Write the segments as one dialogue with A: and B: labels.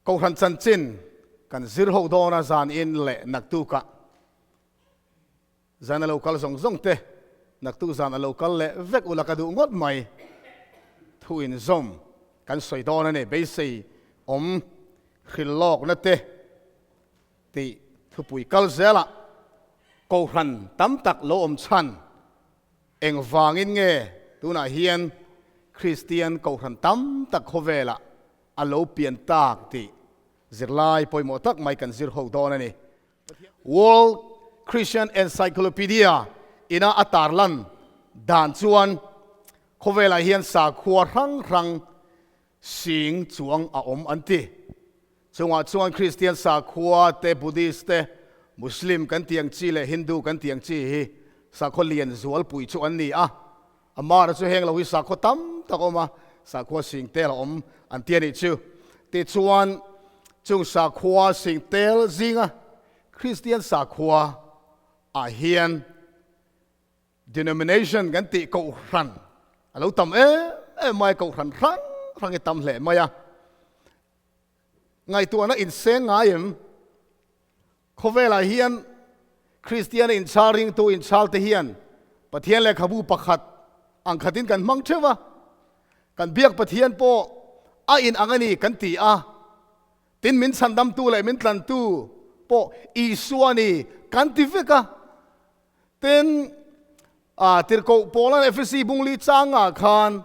A: Kohhran chanchin kan zir ho dawn a zan in leh naktukah zan a lo kal zawng zawng te naktuk zan a lo kal leh vek ula ka duh ngawt mai. Thu inzawm kan sawi dawn a ni. Beisei awm hrilh lawkna te tih thupui kal zelah Kohhran tam tak lo awm chhan Engvangin nge tunah hian Kristian kohhran tam tak khawvelah a lo pian tak tih zirlai pawimawh tak mai kan zir ho dawn a ni. World Christian Encyclopedia ina a tarlan dan chuan khawvelah hian sakhua hrang hrang sing chuang a awm an ti. Chungah chuan Kristian sakhua te, Buddhist te, Muslim kan tih ang chi leh Hindu kan tih ang chi hi sakhaw lian zualpui chu an ni a. Amara chu heng lo hi sakhaw tam tak a awm a, sakhua sing tel a awm an ti a nih chu. Tichuan, chung sakhua sing tel zinga Kristian sakhua ah hian Denomination kan tih kohhran a lo tam em em mai, kohhran hrang hrang hi tam hle mai a. Ngaihtuahna inseng ngai em? Khawvelah hian Kristiana inchhal ringtu inchhal te hian Pathian lehkhabu pakhat ang khatin kan hmang theuh a, kan biak Pathian pawh a in ang a ni kan ti a, tin min chhandamtu leh min tlantu pawh Isua a ni kan ti vek a. Tin, a tirhkoh Paula'n Efesi bungli changah khan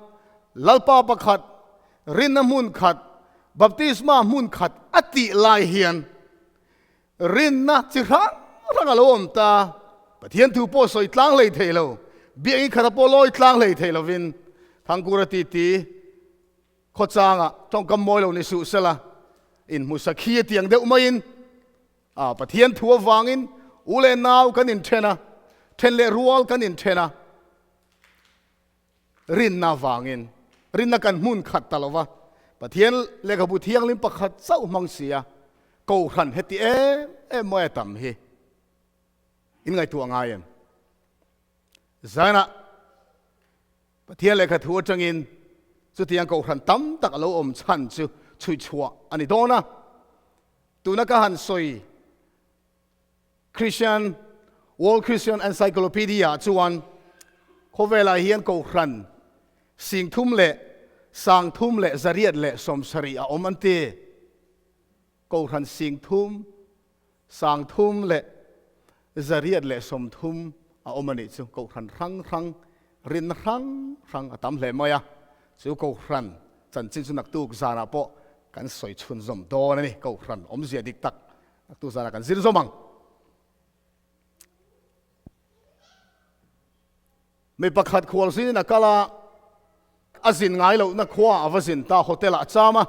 A: Lalpa pakhat, rinna hmun khat, baptisma hmun khat a tih lai hian rinna chi hrang hrang a lo awm ta. Pathian thu pawh sawi tlang hlei thei lo, biakinn khata pawh lawi tlang hlei thei lovin Thangkura titi khawchangah tawngkam mawi lo ni suh sela inhmusa khi a tiang deuh maiin A, Pathian thu avangin u leh nau kan inthen a, then leh rual kan inthen a, rinna avangin rinna kan hmun khat ta lo va, Pathian lehkhabu thianghlim pakhat chauh hmang si a, Kohhran heti em em mawi a tam hi in ngaihtuah ngai em? Zanah Pathian lehkha thu atangin chutiang Kohhran tam tak a lo awm chhan chu chhuichhuah a ni dawn a. Tuna ka han sawi Christian World Christian Encyclopedia chuan khawvelah hian Kohhran singthum leh sangthum leh zariat leh sawmsarih a awm an ti. Kohhran singthum, sangthum leh zariat leh sawmthum a awm a nih chu. Kohhran hrang hrang, rinna hrang hrang a tam hle mai a. Chu Kohhran chanchin chu naktuk zanah pawh kan sawi chhunzawm dawn a ni. Kohhran awmzia dik tak naktuk zanah kan zir zawm ang. Mi pakhat khualzinin a kal a, a zin ngai lohna khua a va zin ta, hotel ah a cham a,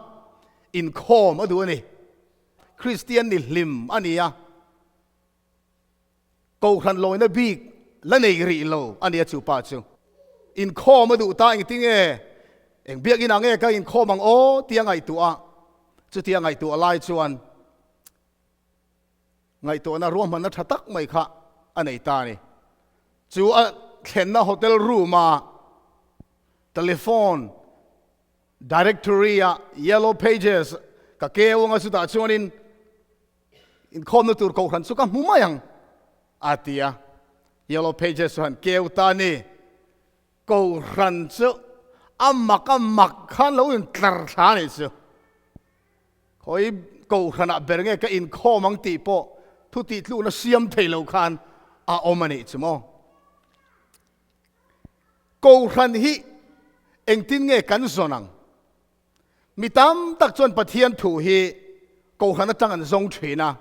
A: inkhawm a duh a ni. Kristian ni hlim a ni a, Kohhran lawina bik la nei rih lo a nia chu pa chu. Inkhawm a duh ta engtinge, eng biakinah nge ka inkhawm ang aw tia ngaihtuah a, chutia ngaihtuah lai chuan ngaihtuahna ruahmanna tha tak mai kha a nei ta a ni. Chu a thlenna hotel room a telephone directory a yellow pages ka keu anga chutah chuanin Inkhawmna tur kohhran chu ka hmu mai ang, a ti a. Yellow Pages chuan keu ta ni, kohhran chu a mak a mak khan lo intlar thla a nih chu. Khawi kohhranah ber nge ka inkhawm ang tih pawh thu tihtlukna siam thei lo khan a awm a nih chu maw. Kohhran hi engtin nge kan zawn ang? Mi tam tak chuan Pathian thu hi Kohhran atang an zawng thin a.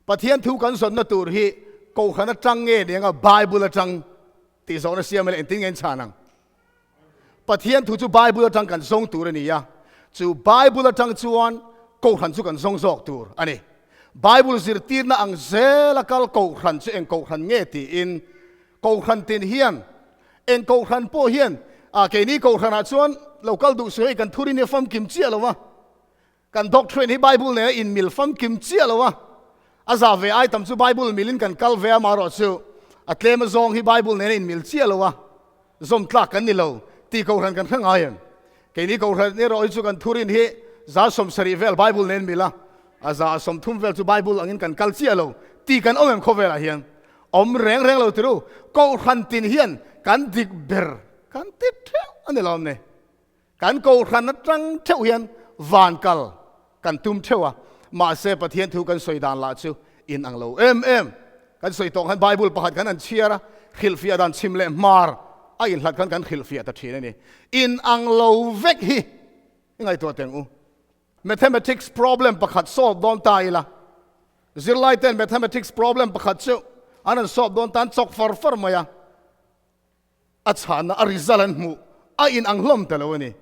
A: Pathian thu kan zawnna tur hi Kohhran atang nge ni anga Bible atang tih zawhna siam ila engtin nge an chhan ang? Pathian thu chu Bible atang kan zawng tur a ni a, chu Bible atang chuan Kohhran chu kan zawng zawk tur a ni. Bible zirtirna ang zela kal Kohhran chu eng Kohhran nge tiin Kohhran tin hian Eng kohhran pawh hian ah keini kohhranah chuan lo kal duh suh hei kan thurin hi a famkim chiah lo a, kan doctrine hi Bible nen a inmil famkim chiah lo a, a za ve ai tam chu Bible milin kan kal ve a amaherawhchu a tlem azawng hi Bible nen a inmil chiah lo a, zawm tlak kan ni lo tih kohhran kan hre ngai em? Keini kohhran erawh hi chu kan thurin hi 70 vel Bible nen mila a 30 vel chu Bible angin kan kal chiah lo tih kan awm em khawvelah hian awm reng reng lo tiru Kohhran tin hian kan dik ber kan ti theuh a ni lo ni. Kan Kohhran atang theuh hian van kal kan tum theuh a, mahse Pathian thu kan sawi dan lah chu in ang lo em em. Kan sawi tawh khan Bible pakhat kan han chhiar a, hrilhfiah dan chhim leh hmar a inhlat khan kan hrilhfiah ta thin a ni. In ang lo vek hi i ngaihtuah teng u. Mathematics problem pakhat solve dawn ta ila, zirlai ten mathematics problem pakhat chu an han solve dawn tan chawk far far mai a, a chhanna a result an hmuh a in ang hlawm ta lo a ni.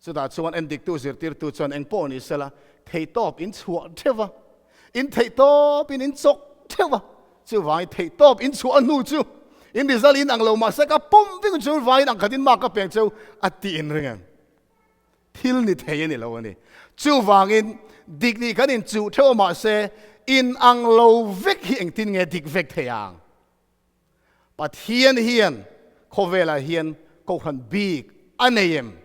A: Chutah chuan endiktu zirtirtu chuan eng pawh ni sela theihtawp in chhuah theuh a, in theihtawp in in chawk theuh a, chuvangin theihtawp in chhuah a hnu chu in result in ang lo mahse ka pawm vek chu vangin ang khatin mark ka peng cheu a tih in ring em? Thil ni thei a ni lo a ni. Chuvangin dik nih kan inchuh theuh a mahse in ang lo vek hi engtin nge dik vek thei ang? Pathian hian khawvelah hian kohhran bik a nei em?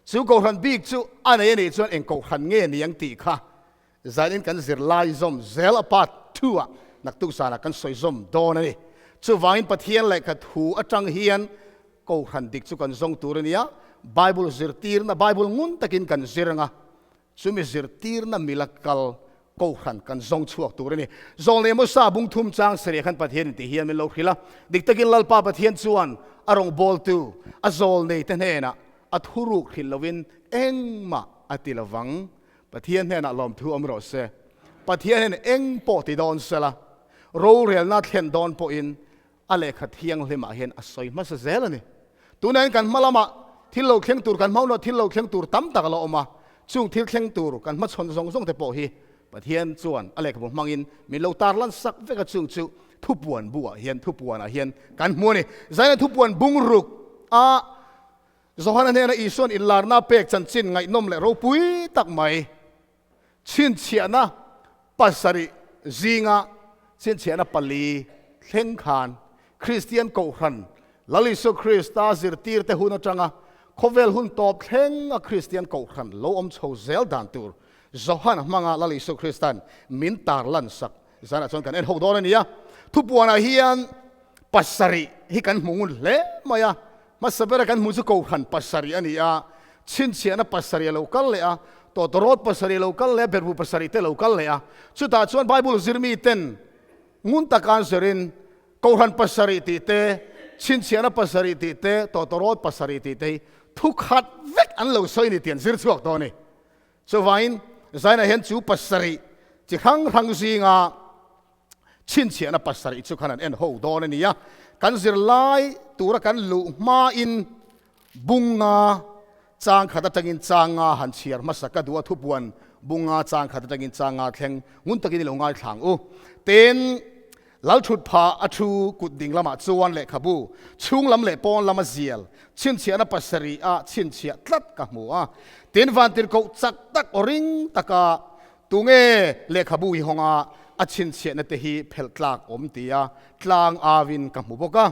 A: Chu kohhran bik chu a nei a nih chuan eng kohhran nge ni ang tih kha zanin kan zirlai zawm zel a part 2 ah naktuk zanah kan sawi zawm dawn a ni. Chuvangin Pathian lehkha thu atang hian kohhran dik chu kan zawng tur a nia, Bible zirtirna, Bible ngun takin kan zir anga, Chumi zirtirna mila kal Kohhran kan zawng chhuak tur a ni. Zawlnei Musa bung thum chang sarih khan Pathian in ti hian min lo hrilh a, dik takin Lalpa Pathian chuan a rawngbawltu a zawlnei te hnenah a thuruk hrilh lovin engmah a ti lovang. Pathian hnenah lawmthu awm rawh se. Pathian hian eng pawh ti dawn sela, rorelna thlen dawn pawhin a lehkha thianghlimah hian a sawi hmasa zel a ni. Tunah hian kan hma lamah thil lo thleng tur, kan hmaunah thil lo thleng tur tam tak a la awm a, chung thil thleng tur kan hmachhawn zawng zawng te pawh hi Pathian chuan a lehkhabu hmangin min lo tarlan sak vek a, chung chu thupuan buah hian, thupuanah hian kan hmu a ni. Zaina thupuan bungruk a Johana hnena Isuan inlarna pek chanchin ngaihnawm leh ropui tak mai Chhinchhiahna pasarih zinga chhinchhiahna pali thleng khan Kristian Kohhran Lal Isua Krista zirtirte hun atanga khawvel hun tawp thleng a Kristian Kohhran lo awm chho zel dan tur Johan hmanga Lal Isua Kristan min tarlan sak zanah chuan kan en ho dawn a ni a. Thupuanah hian pasarih hi kan hmu ngun hle mai a. Hmasa bera kan hmuh chu Kohhran pasarih a ni a, chhinchhiahna pasarih a lo kal leh a, tawtawrawt pasarih a lo kal leh a, berhbu pasarih te a lo kal leh a. Chutah chuan Bible zirmi ten ngun taka an zirin Kohhran pasarih tih te, chhinchhiahna pasarih tih te, tawtawrawt pasarih tih te hi thu khat vek an lo sawi ni tih an zir chhuak tawh a ni. Chuvangin Zainah hian chu pasarih chi hrang hrang zinga Chhinchhiahna pasarih chu khan an en ho dawn a ni a, kan zirlai tura kan luh hmain bunga chang khat atangin changa han chhiar hmasa ka duh a, thupuan bunga chang khat atangin changa thleng ngun takin i lo ngaithlang u. Tin, Lalthut pha a thu kut ding lamah chuan lehkhabu chhung lam leh pawn lama zial chhinchhiahna pasarih a chhinchhiah tlat ka hmu a. Tin, vantirhkoh chak tak aw ring taka Tunge lehkhabu hi hawnga a chhinchhiahna te hi phelh tlak awm tia tlang auin ka hmu bawk a.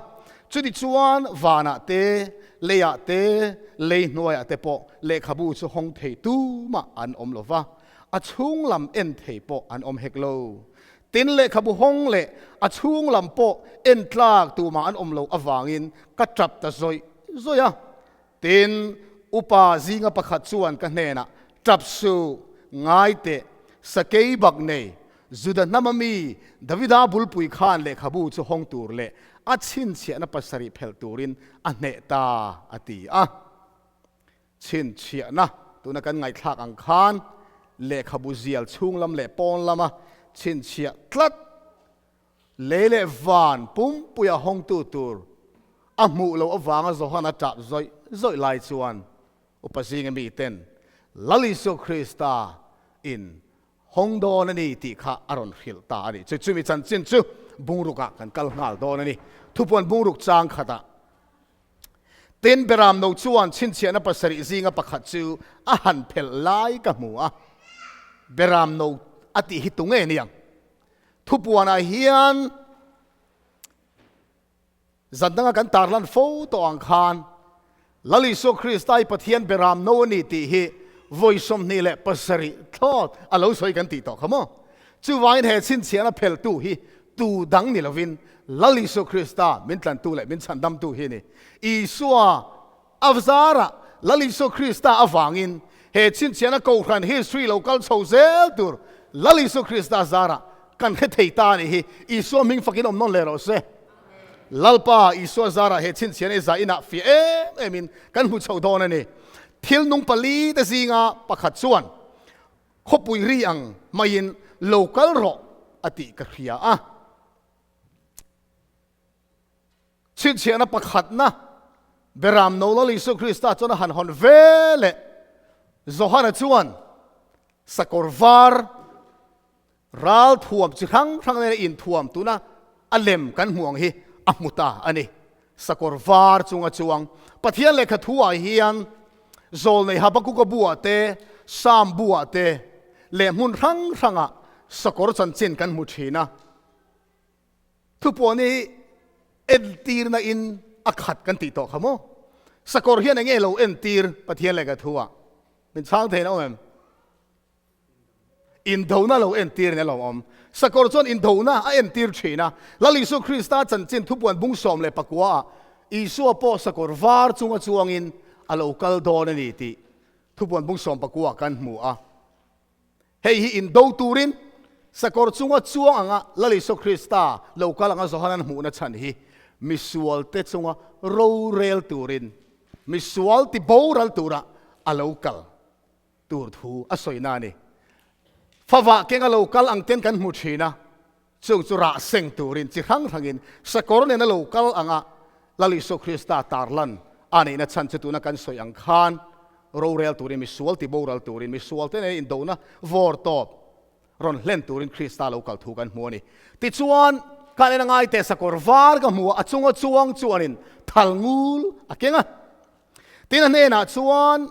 A: Chuti chuan vanah te, leiah te, lei hnuaiah te pawh lehkhabu chu hawng thei tumah an awm lo va, a chhung lam en thei pawh an awm hek lo. Tin, lehkhabu hawng leh a chhung lam pawh en tlak tumah an awm lo avangin ka tap ta zawih zawih a. Tin, upa zinga pakhat chuan ka hnenah, Tap suh, ngai teh, sakei bak nei, Juda hnama mi Davida bulpui khan lehkhabu chu hawng tur leh a chhinchhiahna pasarih phelh turin a hneh ta, a ti a. Chhinchhiahna, tuna kan ngaihthlak ang khan lehkhabu zial chhung lam leh pawn lama chhinchhiah tlat Lei leh van pumpuia hawngtu tur a hmuh loh avanga Johana tah zawih zawih lai chuan upa zinga miten Lal Isua Krista in hawng dawn a ni tih kha a rawn hrilh ta a ni. Chu chumi chanchin chu bungrukah kan kal nghal dawn a ni. Thupuan bungruk chang khatah Tin Beram no chuan chhinchhiahna pasarih zinga pakhat chu a han phelh lai ka hmu a. Beram no a tih hi tunge niang? Thupuanah hian zan danga kan tarlan fo tawh ang khan Lal Isua Krista hi Pathian beram no a ni tih hi vawi 27 thlawt a lo sawi kan tih tawh kha maw? Chuvangin he chhinchhiahna phelhtu hi tu dang ni lovin Lal Isua Krista min tlantu leh min chhandamtu hi a ni. Isua a zarah Lal Isua Krista avangin he chhinchhiahna Kohhran history lo kal chho zel tur Lal Isua Krista zarah kan hre thei ta a nih hi. Isua hming fakin awm nawn leh rawh se. Lalpa Isua zarah he chhinchhiahna i zah inah fiah em emin kan hmu chho dawn a ni. Thil nung pali te zinga pakhat chuan Khawpui ri ang maiin lo kal rawh a tih ka hria a. Chhinchhiahna pakhatna Beram no Lal Isua Krista chuan a han hawn ve leh Johana chuan sakawr var ral thuam chi hrang hrang nena inthuam tuna a lem kan hmuh ang hi a hmu ta a ni. Sakawr var chunga chuang Pathian lehkha thuah hian Zawlnei Habakuka buah te, Sam buah te leh hmun hrang hrangah sakawr chanchin kan hmu thin a. Thupuan hi entirna in a khat kan tih tawh kha maw? Sakawr hian eng nge lo entir Pathian lehkha thuah? Min chhang thei lo em? Indona lo entir in a lo awm. Sakawr chuan indona a entir thin a. Lal Isua Krista chanchin thupuan bung 19 ah Isua pawh sakawr var chunga chuangin a lo kal dawn a ni tih thupuan bung 19 ah kan hmu a. Hei hi indo turin sakawr chunga chuang anga Lal Isua Krista lo kal anga Johanan hmuhna chhan hi misualte chunga rorel turin, misual ti boral tura a lo kal. tur thu a sawina a ni. Favah keng a lo kal ang ten kan hmu thin a, chung chu rah seng turin chi hrang hrangin sakawr nen a lo kal anga Lal Isua Krista tarlan a nihna chhan chu tuna kan sawi ang khan rorel turin, misual ti boral turin, misual te nena indona vawr tawp rawn hlen turin Krista lo kal thu kan hmu a ni. Tichuan, khan en a ngai teh sakawr var ka hmu a, a chunga chuang chuanin thal ngul a keng a. Tin a hnenah chuan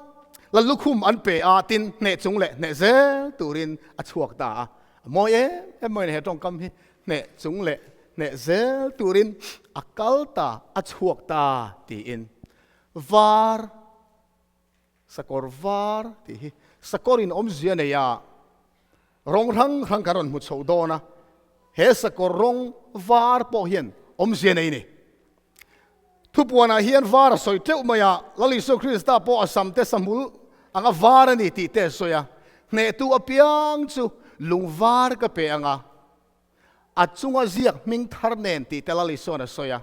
A: la lukhum an pe a, tin hneh chung leh hneh zel turin a chhuak ta a. A mawi em em mai a ni he tawngkam hi, hneh chung leh hneh zel turin a kal ta, a chhuak ta tiin. Var, sakawr var tih hi sakawrin awmzia nei a, rawng hrang hrang kan rawn hmu chho dawn a, he sakawr rawng var pawh hian awmzia nei a ni. Thupuanah hian var a sawi teuh mai a, Lal Isua Krista pawh a samte sahmul anga var a ni tih te a sawi a, Hnehtu apiang chu lung var ka pe ang a, a chunga ziak hming thar nen tih te Lal Isua'n a sawi a.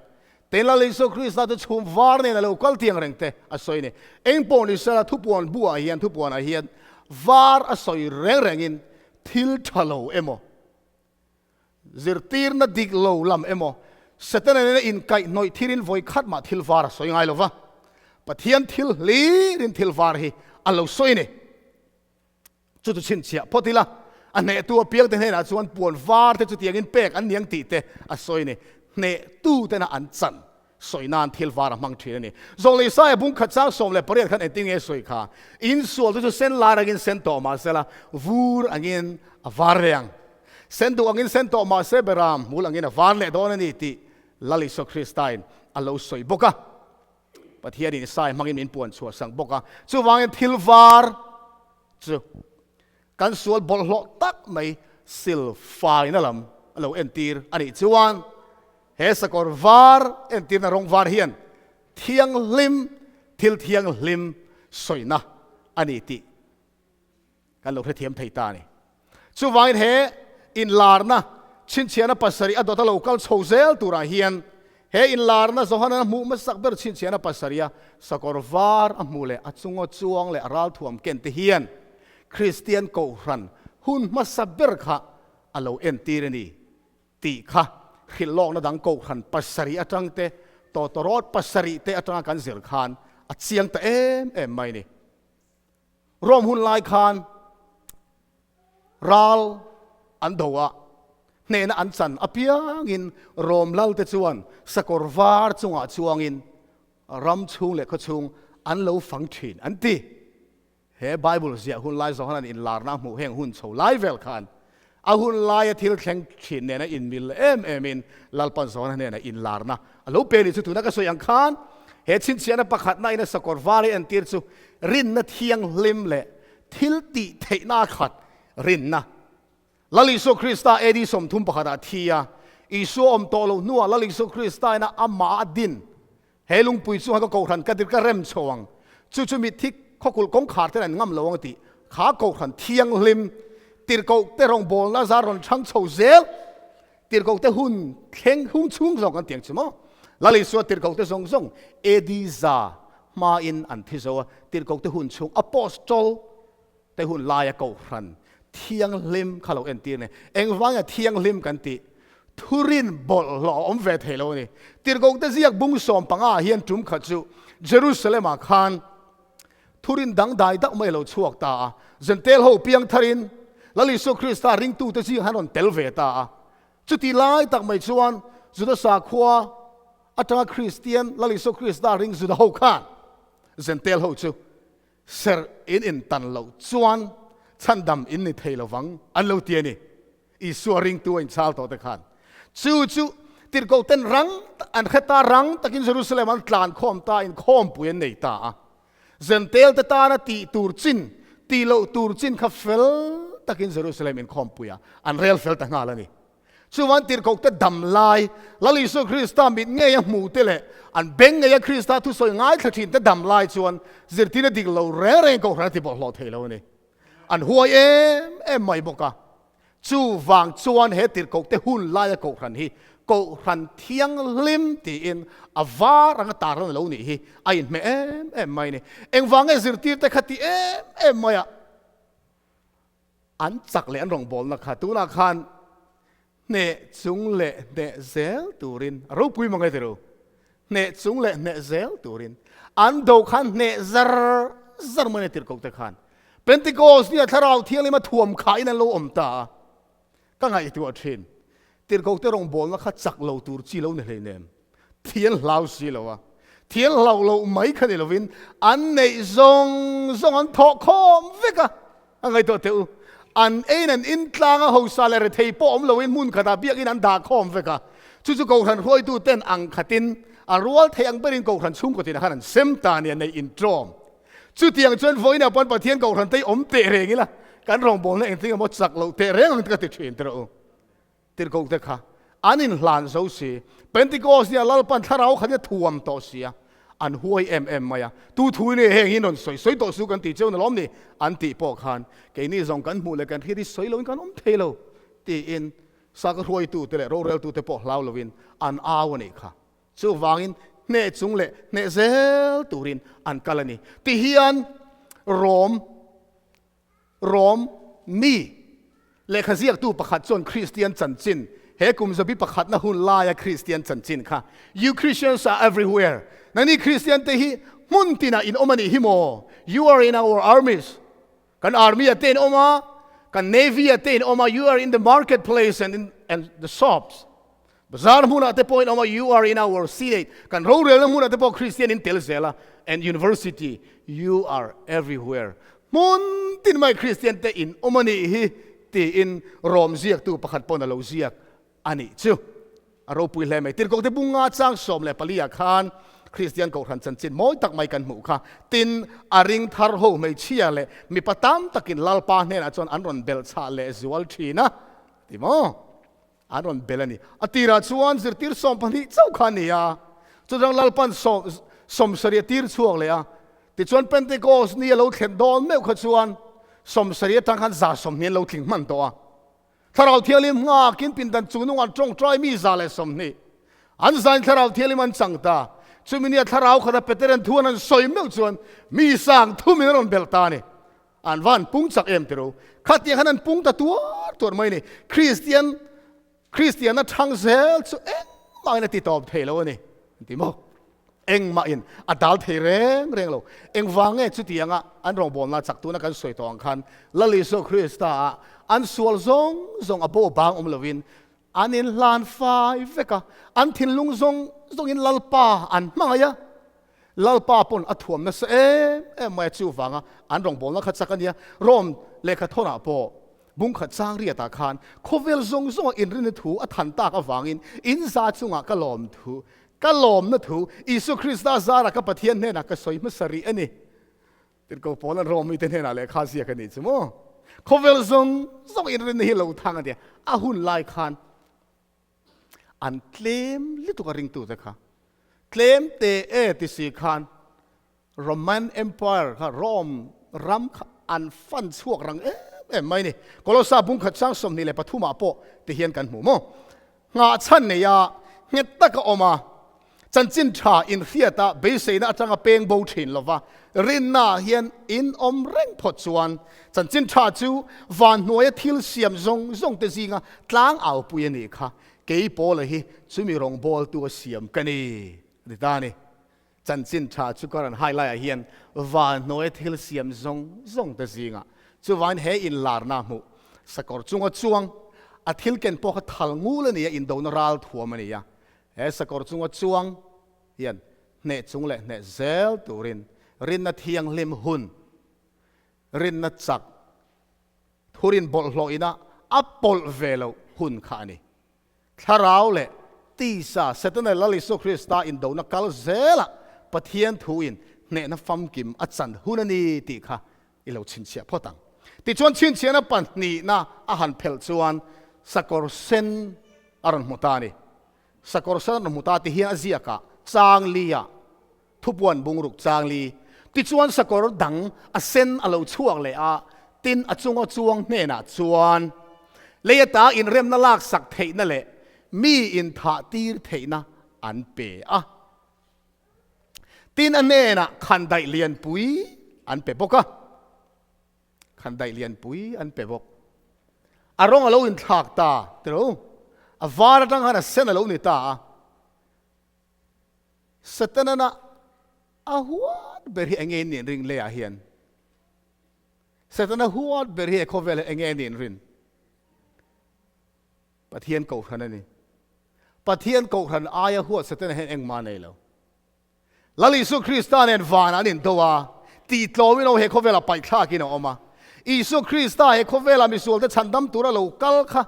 A: Tin, Lal Isua Krista chu chhum var nen a lo kal tiang reng te a sawi a ni. Eng pawh ni sela thupuan buah hian thupuanah hian var a sawi reng rengin thil tha lo emaw, Zirtirna dik lo lam emaw, Setana nena inkaihhnawih thilin vawi khat mah thil var a sawi ngai lo va, Pathian thil hlirin thil var hi a lo sawi a ni. Chu chu chhinchhiah phawt ila, a hnehtu apiangte hnenah chuan puan var te chutiangin pek an niang tih te a sawi a ni. Hnehtu tena an chan sawi nan thil var a hmang thin a ni. Zawng leh Isaia bung khat chang 18 khan engtin nge sawi kha? Insual te chu sen lar angin sen tawh mah sela, vur angin a var leh ang. Sen duh angin sen tawh mah se beram hmul angin a var leh dawn a ni tih Lal Isua Kristain a lo sawi bawk a. Pathianin Isaia hmangin min puan chhuah sang bawk a. Chuvangin thil var chu kan sual bawlhhlawh tak mai sil faina lam a lo entir a nih chuan he sakawr var entirna rawng var hian thianghlim, thil thianghlim sawina a ni tih kan lo hrethiam thei ta a ni. Chuvangin he inlarna chhinchhiahna pasarih a dawt a lo kal chho zel turah hian he inlarna Johana hmuh hmasak ber chhinchhiahna pasariha sakawr var a hmuh leh a chunga chuang leh a ralthuam ken te hian Kristian Kohhran hun hmasa ber kha a lo entir a ni tih kha hrilh lawkna dang Kohhran pasarih atang te tawtawrawt pasarih te atanga kan zir khan a chiang ta em em mai a ni. Rome hun lai khan ral an do a, hnehna an chan apiangin Rome lalte chuan sakawr var chungah chuangin ram chhung leh khaw chhung an lo fang thin an ti. He Bible ziah hun lai zawng hian an inlarna a hmuh heng hun chho lai vel khan a hun laia thil thleng thin nena inmil em emin Lalpan Zohana hnena inlarna a lo pe ni chu tuna ka sawi ang khan he chhinchhiahna pakhatna ina sakawr var hi entir chu rinna thianghlim leh Thil tih theihna a khat rinna. Lal Isua Krista AD 31 ah thi a, Isua awm tawh loh hnuah Lal Isua Krista ina amah a din. He lungpui chungah ka kohhran ka dir ka rem chho ang. Chu chu mitthi khawkulh kawngkhar ten an ngam lo ang a tih. Kha kohhran thianghlim tirhkoh te rawngbawlna zar rawn chhang chho zel. Tirhkoh te hun thleng hung chhung zawng kan tiang chu maw? Lal Isua tirhkoh te zawng zawng AD hmain an thi zo a, tirhkoh te hun chhung Apostol te hun laia kohhran thianghlim kha lo entir ni. Engvanga thianghlim kan tih? Thurin bawlhhlawh a awm ve thei lo a ni. Tirhkoh te ziak bung 15 ah hian tum khat chu Jerusalem-ah khan thurin dangdai deuh mai a lo chhuak ta a, Jentail ho piang tharin Lal Isua Krista ringtute zing han rawn tel ve ta a. Chuti lai tak mai chuan Juda sakhua atanga Kristian Lal Isua Krista ring Juda ho khan Jentail ho chu serh in intan loh chuan chhandam in ni thei lovang an lo ti a ni. Isua ringtu a inchhal tawh te khan chu chu tirhkoh ten rang an hre ta, rang takin Jerusalem an tlan khawm ta, inkhawmpui an nei ta a. Jentail te tana tih tur chin, tih loh tur chin kha fel takin Jerusalem inkhawmpuia an rel fel ta nghal a ni. Chuvan tirhkoh te dam lai, Lal Isua Krista mit ngeia hmu te leh an beng ngeia Krista thusawi ngaithla thin te dam lai chuan zirtirna dik lo reng reng kohhran a ti bawlhhlawh thei lo a ni. An huai em em mai bawk a. Chuvang chuan he tirhkoh te hun laia kohhran hi kohhran thianghlim tiin a var anga tar lan lo nih hi a inhmeh em em mai a ni. Engvang nge zirtir te kha ti em em mai a an chak leh an rawngbawlna kha tunah khan hneh chung leh hneh zel turin a ropui mang e tiru. Hneh chung leh hneh zel turin an do khan hneh zar zar mai a ni tirhkoh te khan. Pentecost nia thlarau thianghlim a thuam khahin an lo awm ta a, ka ngaihtuah thin. Tirhkoh te rawngbawlna kha chak lo tur chi lo ni hleinem. Thian hlau si lo a, thian hlau loh mai kha ni lovin an neih zawng zawng an thawh khawm vek a, a ngaihtuah teh u. An eiin an in tlang a, hosa leh rethei pawh awm loin hmun khatah biakin an dah khawm vek a. Chu chu Kohhran hruaitu ten ang khatin a rual thei ang berin Kohhran chhungkaw tinah khan an sem ta a ni, an nei intawm. Chutiang chuan vawiinah pawn Pathian Kohhran te hi awm teh reng ila, kan rawngbawlna engtin emaw chak loh teh reng ang te ka ti thin teh rawh u. Tirhkoh te kha an inhlan zo si, Pentecost nia Lalpan thlarau khat hi a thuam tawh si a, an huai em em mai a, Tu thu nge heng hi rawn sawi sawi tawh su kan tih cheu na lawm ni? an tih pawh khan keini zawng kan hmuh leh kan hriat hi sawi loin kan awm thei lo tiin saka hruaitute leh roreltute pawh hlau loin an au a nih kha. Chuvangin hneh chung leh hneh zel turin an kal a ni. Tihian Rom Rom mi lehkha ziaktu pakhat chuan Kristian chanchin, he kum zabi pakhatna hun laia Kristian chanchin kha, You Christians are everywhere, nangni Kristian te hi hmun tinah in awm a nih hi maw? You are in our armies, kan army ah te in awm a, kan navy ah te in awm a, you are in the market place and in and the shops, Bazar hmunah te pawhin awm a, you are in our senate, kan rorelna hmunah te pawh Kristian in tel zel a, and university, you are everywhere, hmun tin mai Kristian te in awm a nih hi tiin Rom ziaktu pakhat pawn a lo ziak a nih chu. A ropui hle mai. Tirhkoh te bunga chang 14 ah khan Kristian Kohhran chanchin mawi tak mai kan hmuh kha. Tin, a ring thar ho hmeichhia leh mipa tam takin Lalpa hnenah chuan an rawn belhchhah leh zual thin a, ti maw? An rawn bel a ni. A tirah chuan zirtir 12 chauh kha a ni a, chutang Lalpan 70 a tir chhuak leh a. Tichuan Pentecost ni a lo thlen dawn meuh kha chuan 70 atang khan 120 an lo tling hman tawh a. Thlarau Thianghlim nghakin pindan chung nungah an tawngtai mi 120. An zain Thlarau Thianghlim an chang ta. Chumi nia Thlarau khata Peteran thu an han sawi meuh chuan mi sang thumin an rawn belh ta a ni. An va han pung chak em tiro. Khatiang khan an pung ta tuar tuar mai a ni. Kristian, Kristianna thang zel chu engmahin a ti tawp thei lo a ni. An ti maw? Engmahin a dal thei reng reng lo. Engvang nge chutianga an rawngbawlna chak tuna kan sawi tawh ang khan Lal Isua Krista ah an sual zawng zawng a bo bang awm lovin an inhlan fai vek a, an thinlung zawng zawngin Lalpa an hmangaih a. Lalpa pawn a thuam nasa em em mai a, chuvanga an rawngbawlna kha chak a nia. Rome lehkha thawnah pawh bungkhat chang riatah khan khawvel zawng zawnga inrinna thu a than tak avangin in za chungah ka lawm thu, ka lawmna thu Isua Krista zarah ka Pathian hnenah ka sawi hmasa rih a ni. Tirhkoh Paula'n Rom mite hnenah lehkha ziak a nih chu maw? Khawvel zawng zawng inrinna hi lo thang a nia. A hun lai khan an tlem lutuk a ringtute kha. Tlem te e ti si khan Roman Empire kha Rome ram kha an fan chhuak rang em em mai ni. Kolosa bungkhat sang 23 ah pawh ti hian kan hmu maw? Nghah chhan nei a, nghet taka awm a, chanchin tha inhriat a, beiseina atanga peng bo thin lova, rinna ah hian in awm reng phawt chuan chanchin tha chu van hnuaia thil siam zawng zawng te zinga tlang au pui a nih kha. Kei Paula hi chumi rawngbawltu a siam ka ni, a ti ta a ni. Chanchin tha chu ka rawn hai laiah hian van hnuaia thil siam zawng zawng te zingah chuvain he inlarna hmuh sakawr chunga chuang a thil ken pawh kha thal ngul a ni a, indona ral thuam a ni a. He sakawr chunga chuang hian hneh chung leh hneh zel turin rinna thianghlim hun, rinna chak, thurin bawlhhlawh ina a pawlh ve loh hun kha a ni. Thlarau leh tisa Setana Lal Isua Krista indona kal zelah Pathian thuin hnehna famkim a chan hun a ni tih kha i lo chhinchhiah phawt ang. Tichuan chhinchhiahna pahnihna a han phelh chuan sakawr sen a rawn hmu ta a ni. Sakawr sen a rawn hmu ta ti hian a ziakah chang li-ah thupuan bungruk chang li. Tichuan sakawr dang a sen a lo chhuak leh a, tin a chunga chuang hnenah chuan lei ata inremna laksak theihna leh mi inthah tir theihna an pe a. Tin a hnenah khandaih lianpui an pe bawk a. Khandaih lianpui an pe bawk. A rawng a lo inthlak ta, tiro? A var atang khan a sen a lo ni ta a. Setana a huat ber hi enge nin ring leiah hian? Setana huat ber hi he khawvel hi enge nin rin? Pathian kohhran a ni. Pathian kohhran aia huat Setana hian engmah a nei lo. Lal Isua Krista nen vanah an indo a, tihtlawmin aw he khawvelah paihthlakin a awm a. Isua Krista he khawvelah misualte chhandam tura lo kal kha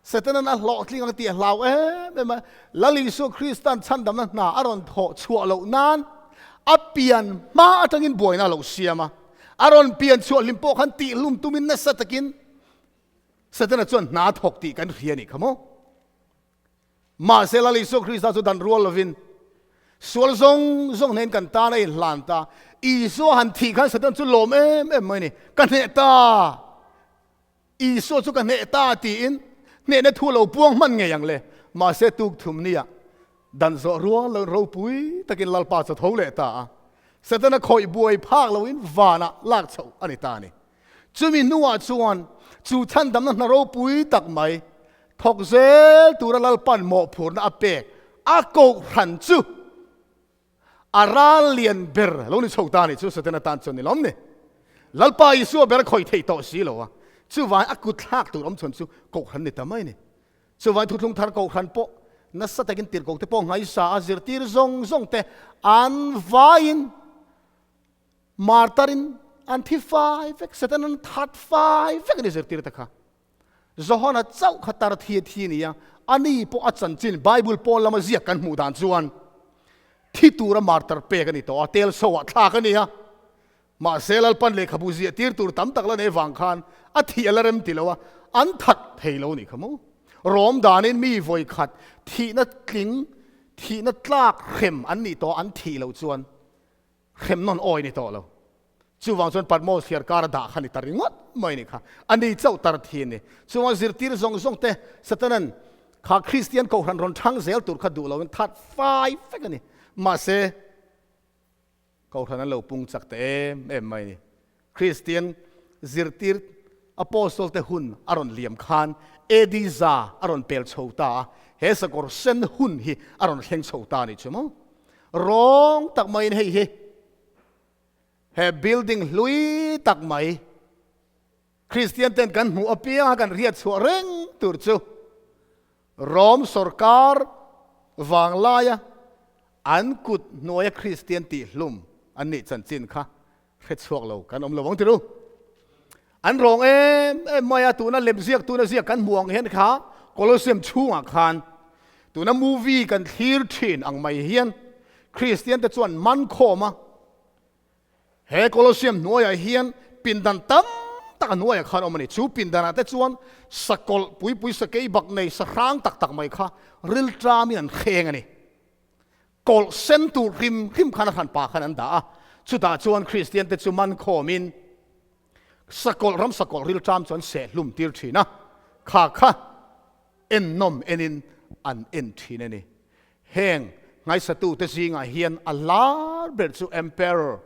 A: Setanan a hlawhtling ang tih a hlau em em a, Lal Isua Krista'n chhandamna hna a rawn thawh chhuah loh nan a pian hma atangin buaina a lo siam a. A rawn pian chhuah hlim pawh khan tihlum tumin nasa takin Setana chuan hna a thawk tih kan hria a nih kha maw? Mahse Lal Isua Krista chu dan rual lovin sual zawng zawng hnen kan tan a inhlan ta. Isua han thih khan Satan chu lawm em em mai a ni. Ka hneh ta! Isua chu ka hneh ta tiin hnehna thu lo puang hman ngei ang le. Mahse tuk thum nia dan zawh rual loin ropui takin Lalpa chu tho leh ta a. Setana khawih buai phak loin vanah lak chhoh a ni ta a ni. Chumi hnuah chuan chu chhandamna hna ropui tak mai thawk zel tura Lalpa'n mawhphurhna a pek a kohhran chu A ral lian ber lo ni chho ta ni chu Setana tan chuan ni lawm ni. Lalpa Isua ber a khawih theih tawh si lo a, chuvai a kut thlak tur awm chhawn chu kohhran ni ta mai ni. Chuvai thuthlung thar kohhran pawh nasa takin tirhkoh te pawh ngaisa a zirtir zawng zawng te an vaiin martarin an thi fai vek, Setana'n that fai vek a ni zirtir te kha. Johana chauh kha tar thi a thi a ni a, ani pawh a chanchin Bible pawn lama ziak kan hmuh dan chuan thi tura martar pek a ni tawh a, tel so ah thlak a ni a. Mahse Lalpan lehkhabu ziah tir tur tam tak la nei vang khan a thih a la rem ti lo a, an that thei lo a nih kha maw? Rawm danin mi vawi khat thihna tling, thihna tlak hrem an nih tawh a, an thih loh chuan hrem nawn awi ni tawh lo. Chuvang chuan Patmos hiar kar a dah kha ni ta ringawt mai ni kha. A ni chauh tar thin ni. Chuvang zirtir zawng zawng te Satanan kha Kristian kohhran rawn thang zel tur kha duh loin that fai vek a ni. Mahse kohhran an lo pung chak ta em em mai ni. Kristian zirtir Apostle te hun a rawn liam khan AD za a rawn pel chho ta a, he sakawr sen hun hi a rawn thleng chho ta a nih chu maw? Rawng tak maiin hei hi he building hlui tak mai Kristian ten kan hmuh apianga kan hriat chhuah reng tur chu Rom sorkar vanglaia an kut hnuaia Kristian tihhlum an nih chanchin kha hre chhuak lo kan awm lo ang tiru. An rawng em em mai a, tuna lemziak tuna ziak kan hmuh ang hian kha Colosseum chhungah khan tuna movie kan thlir thin ang mai hian Kristian te chuan man khawm a. He Colosseum hnuaiah hian pindan tam tak a hnuaiah khan a awm a ni. Chu pindanah te chuan sakawlh puipui sakei bak nei sa hrang tak tak mai kha rilṭamin an hreng a ni. Kawlh sen tur hrim hrim khan a hranpa khan an dah a, chutah chuan Kristian te chu man khawmin sakawlh ram sakawlh rilṭam chu an seh hlum tir ṭhin a, kha kha ennawm enin an en ṭhin a ni. Heng ngaisatute zingah hian a lar ber chu Emperor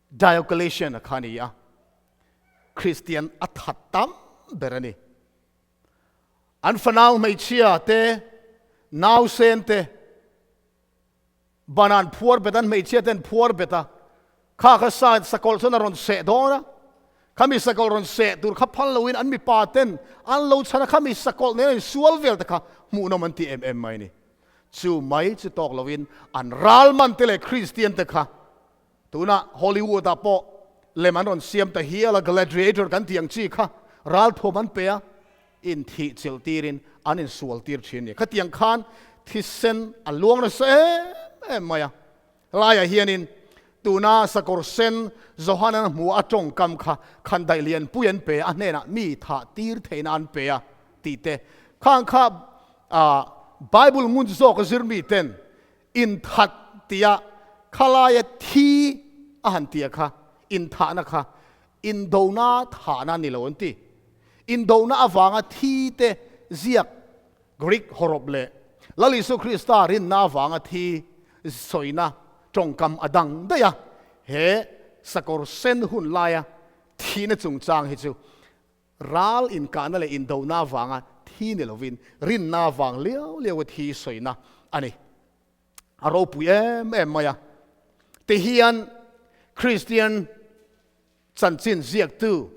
A: Diocletian-a kha a ni a, Kristian a that tam ber a ni. An fanau hmeichhia te, nausen te, ban an phuar bet, an hmeichhia te an phuar bet a, kha kha sa sakawlh chuan a rawn seh dawn a, khami sakawlh rawn seh tur kha phal loin an mipa ten an lo chhan a, khami sakawlh nen a insual vel te kha hmuhnawm an ti em em mai a ni. Chu mai chu tawk loin an ralman te leh Kristian te kha Tunah Hollywood ah pawh lem an rawn siam ta hial a, Gladiator kan tih ang chi kha ralthuam an pe a, inthih chilh tirin an insual tir thin a ni. Khatiang khan thisen a luang nasa em em mai a. Laiah hianin tuna sakawr sen Johanan a hmu a tawngkam kha khandaih lianpui an pe a, a hnenah mi thah tir theihna an pe a tih te khang kha Bible ngun zawk a zir miten Inthat tia khalaia thi a han tia kha inthahna kha indona thahna ni lo an ti. Indona avanga thi te ziak Greek hawrawp leh Lal Isu Krista rinna avanga thi sawina tawngkam a dang daih a, he sakawr sen hun laia thihna chungchang hi chu Ral inkahna leh indona avanga thi ni lovin rinna avang liau liaua thi sawina a ni. A ropui em em mai a. Tihian Kristian chanchin ziaktu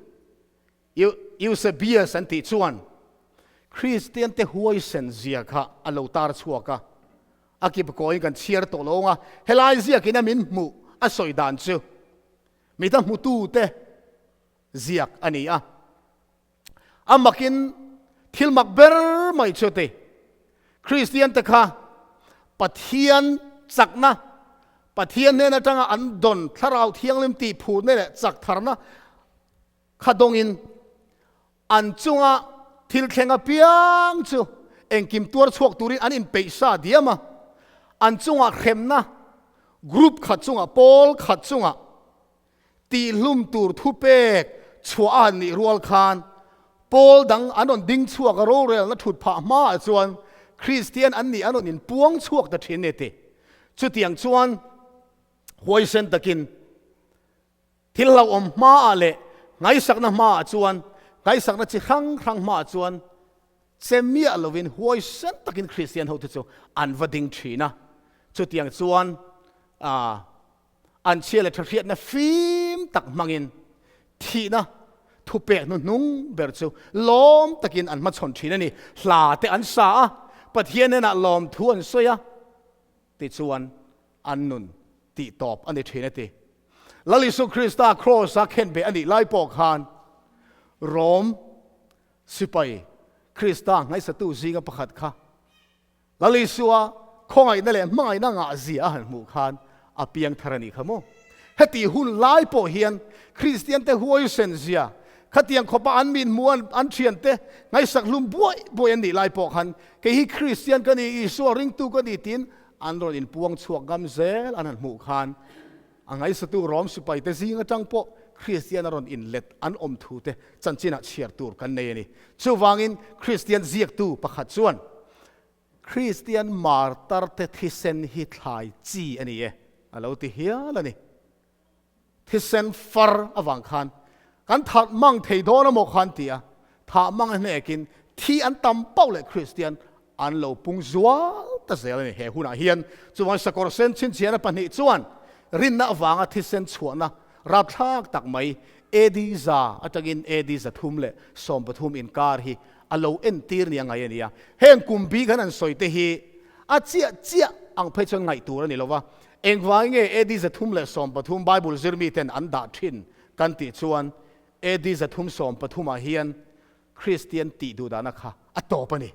A: Eusebius an tih chuan Kristian te huaisen zia kha a lo tar chhuak a. A kip kawiin kan chhiar tawh lo ang a, helai ziakin a min hmuh a sawi dan chu mita hmutute ziak a ni a. A makin thil mak ber mai chu ti, Kristian te kha Pathian chakna, Pathian hnen atanga an dawn Thlarau Thianghlim tih phutna leh chak tharna kha dawngin an chunga thil thleng apiang chu engkim tuar chhuak turin an inpeih sa diam a, an chunga hremna group khat chunga, pawl khat chunga Tihlum tur thupek chhuah a nih rual khan Paul dang an rawn ding chhuak a, rorelna thut phah hmaah chuan Kristian an nih an rawn inpuang chhuak ta thin ni ti. Chutiang chuan huaisen takin thil hlauhawm hmaah leh ngaihsakna hmaah chuan ngaihsakna chi hrang hrang hmaah chuan che miah lovin huaisen takin Kristian hote chu an va ding thin a. Chutiang chuan An chhia leh thahriatna fim tak hmangin thihna thupek hnuhnung ber chu lawm takin an hmachhawn thin a ni. Hla te an sa a, Pathian hnenah lawmthu an sawi a, tichuan an nun tih tawp a ni thin a ti. Lal Isu Krista Kraws-a khenbeh a nih lai pawh khan Rom sipai Krista nghaisatu zinga pakhat kha Lal Isua khawngaihna leh hmangaihna ngahzia a han hmuh khan a piang thar a nih kha maw? Heti hun lai pawh hian Kristiante huaisen zia, khatiang khawpa an mithmuh an thiante ngaihsak hlum buai buai an nih lai pawh khan kei hi Kristian ka ni, Isua ringtu ka ni tiin an rawn inpuang chhuak ngam zel an han hmuh khan a ngaihsatu Rom sipaite zing atang pawh Kristian a rawn inlet an awm thute chanchinah chhiar tur kan nei a ni. Chuvangin Kristian ziaktu pakhat chuan, Kristian martarte thisen hi thlai chi a ni e, a lo ti hial a ni. Thisen far avang khan kan thah mang thei dawn a maw khan ti a, thah mang a hnekin thi an tam pauh leh Kristian an lo pung zual ta zel a ni. He hunah hian chuvang sakawr sen chhinchhiahna pahnih chuan rinna avanga thisen chhuahna rapthlak tak mai AD za atangin AD 313 inkar hi a lo entir nia ngai a ni a. Heng kum bik an han sawi te hi a chiah chiah ang phei chuan ngaih tur a ni lo va. Engvangin nge AD 313 Bible zirmi ten an dah thin kan tih chuan AD 313 ah hian Kristian tih duh dahna kha a tawp a ni.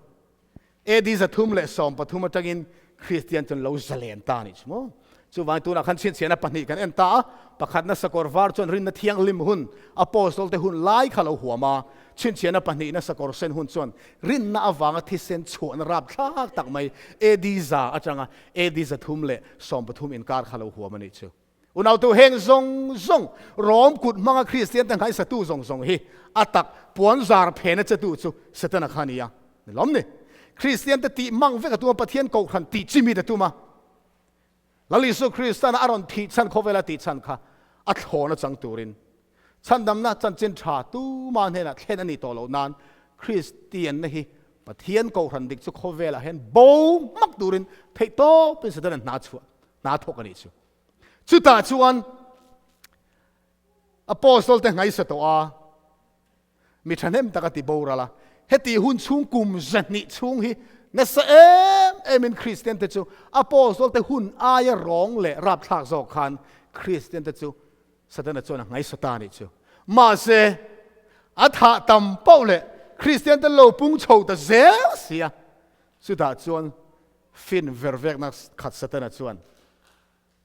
A: AD 313 atangin Kristian chuan lo zalen ta a nih chu maw? Chuvangin tunah khan chhinchhiahna pahnih kan en ta a, pakhatna sakawr var chuan rinna thianghlim hun, Apostol te hun lai kha lo huam a, chhinchhiahna pahnihna sakawr sen hun chuan rinna avanga thisen chhuahna rapthlak tak mai AD za atanga AD 313 inkar kha lo huam a nih chu. Unautu heng zawng zawng, Rom kut hmanga Kristian te nghaisatu zawng zawng hi a tak puan zar phena chetu chu Setana kha a ni a, ni lawm ni? Kristian te tih mang vek a tum a, Pathian kohhran tih chimit a tum a, Lal Isu Kristana a rawn thih chhan khawvela tih chhan kha a thlawn a chang turin chhandamna chanchin tha tuma hnenah thlen a nih tawh loh nan Kristianna hi Pathian kohhran dik chu khawvelah hian bo hmak turin theihtawpin Setana hna chhuah hna thawk a nih chu. Chutah chuan Apostle te ngaisa tawh a, Mi thahnem tak a ti boral a. Heti hun chhung kum zahnih chhung hi nasa em emin Kristian te chu Apostle te hun aia rawng leh rapthlak zawk khan Kristian te chu Satana chuan a ngaisa ta a nih chu. Mahse, a thah tam pauh leh Kristian te lo pung chho ta zel si a. Chutah chuan fin vervekna khat Satana chuan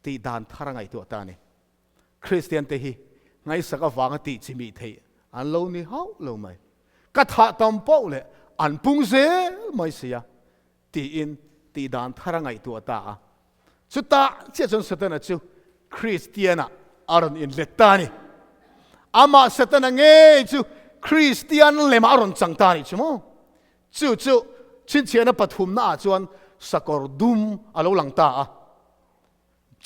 A: tih dan thar a ngaihtuah ta a ni. Kristian te hi ngaihsak avanga tih chi mih theih an lo ni hauh lo mai. Ka thah tam poh leh an pung zel mai si a, tiin tih dan thar a ngaihtuah ta a. Chutah chiah chuan Setana chu Kristianah a rawn inlet ta a ni. Amah Setana ngei chu Kristian lemah a rawn chang ta a nih chu maw? Chu chu chhinchhiahna pathumna ah chuan sakawr dum a lo lang ta a.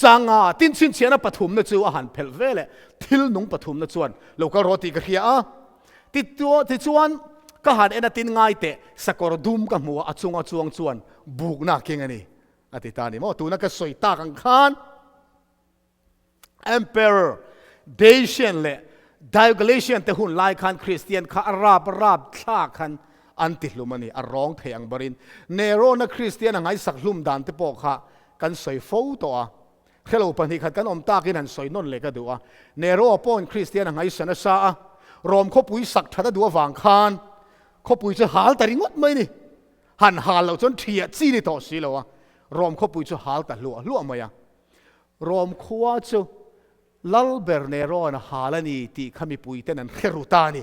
A: Changa tin chhinchhiahna pathumna chu a han phelh ve leh thil nung pathumna chuan lo kal rawh tih ka hria a. Tichuan ka han en a tin ngai teh sakawr dum ka hmu a, a chunga chuang chuan bukna a keng a ni a ti ta a ni maw. Tuna ka sawi tak ang khan Emperor Dacian leh Diocletian te hun lai khan Kristian kha a rap rap thla khan an ti hlum a ni, a rawng thei ang barin. Nero-na Kristian a ngaihsak hlum dan te pawh kha kan sawi fo tawh a, hrelo pahnih khat kan awm takin han sawi nawn leh ka duh a. Nero-a pawhin Kristian a ngaihsan a sa a, Rom khawpui sak that a duh avang khan khawpui chu hal ta ringawt mai ni. Han hal loh chuan thiah chi ni tawh si lo a, Rom khawpui chu hal ta hluah hluah mai a. Rom khua chu Lalber Nero-a'n a hal a ni tih kha mipuiten an hre ru ta a ni.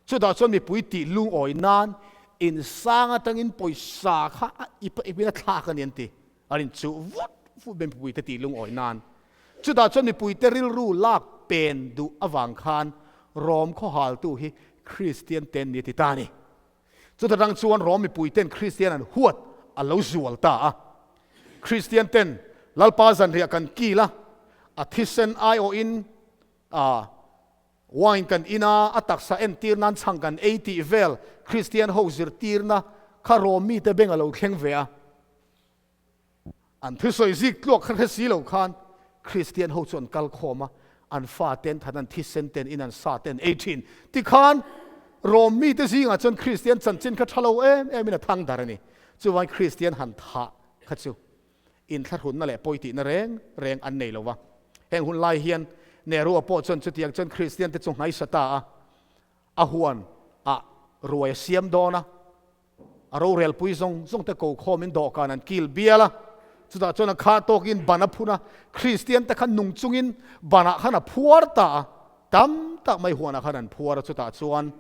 A: Chutah chuan mipui tih lungawi nan insang atangin pawisa kha a ip a ipin a thlak a ni an ti. An inchuh vut vut mai mipuite tih lungawi nan. Chutah chuan mipuite rilru lak pen duh avang khan Rom khawhaltu hi Kristian ten ni a ti ta a ni. Chuta tang chuan Rom mipuiten Kristian an huat a lo zual ta a. Kristian ten Lalpa zanriah kan kil a, a thisen aiawhin a Wine kan in a, a taksa entir nan chhang kan ei tih vel Kristian ho zirtirna kha Rom mite beng a lo thleng ve a. An thusawi zik tluak kha hre si lo khan Kristian ho chu an kal khawm a, an fa ten that an thisen ten in an sa ten ei thin. Tikhan Rom mite zingah chuan Kristian chanchin kha tha lo em em in a thang dar a ni. Chuvangin Kristian han thah kha chu inthlahrunna leh pawi tihna reng reng an nei lo va. Heng hun lai hian Nehru-a pawh chuan chutiang chuan Kristiante chu nghaisa ta a, a huan ah ruai a siam dawn a, a rorelpui zawng zawng te ko khawmin dawhkan an kil bial a, chutah chuan a khah tawkin ban a phun a, Kristiante kha nung chungin banah khan a phuar ta a, tam tak mai huanah khan an phuar a, chutah chuan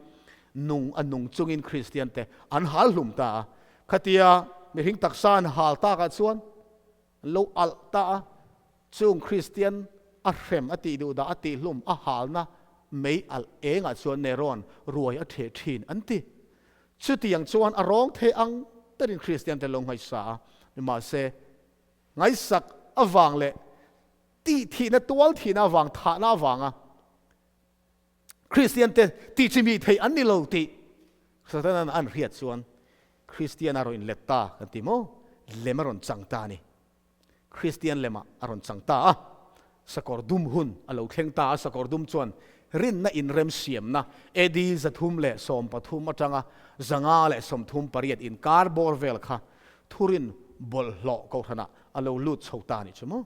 A: nung a nung chungin Kristiante an hal hlum ta a. Khatia mihring taksa an hal takah chuan an lo alh ta a, chung Kristian a hrem a tih duh dah a tih hlum a halna mei alh engah chuan Neron ruai a theh thin an ti. Chutiang chuan a rawng thei ang berin Kristian te lo ngaihsa a, nimahse ngaihsak avang leh tih thihna tual thihna avang thahna avanga Kristian te tih chi mi theih an ni lo tih Satanan an hriat chuan Kristian a rawn inlet ta kan ti maw? Lem a rawn chang ta a ni. Kristian lemah a rawn chang ta a, sakawr dum hun a lo thleng ta a, sakawr dum chuan rinna inremsiamna AD 313 atanga 538 inkar bawr vel kha thurin bawlhhlawh kohhranah a lo lut chho ta a nih chu maw?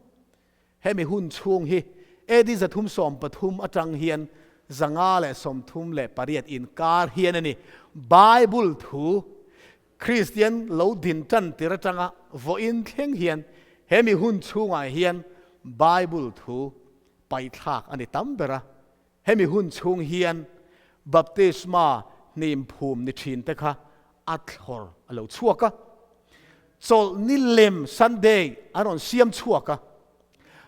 A: Hemi hun chhung hi AD 313 atang hian 538 inkar hian a ni. Bible thu Kristian lo din tan tir atanga vawiin thleng hian hemi hun chhungah hian Bible thu paithlak a ni tam ber a. Hemi hun chhung hian baptisma hnim phum ni thin te kha a thlawr a lo chhuak a. Chawlh ni lem Sunday an rawn siam chhuak a.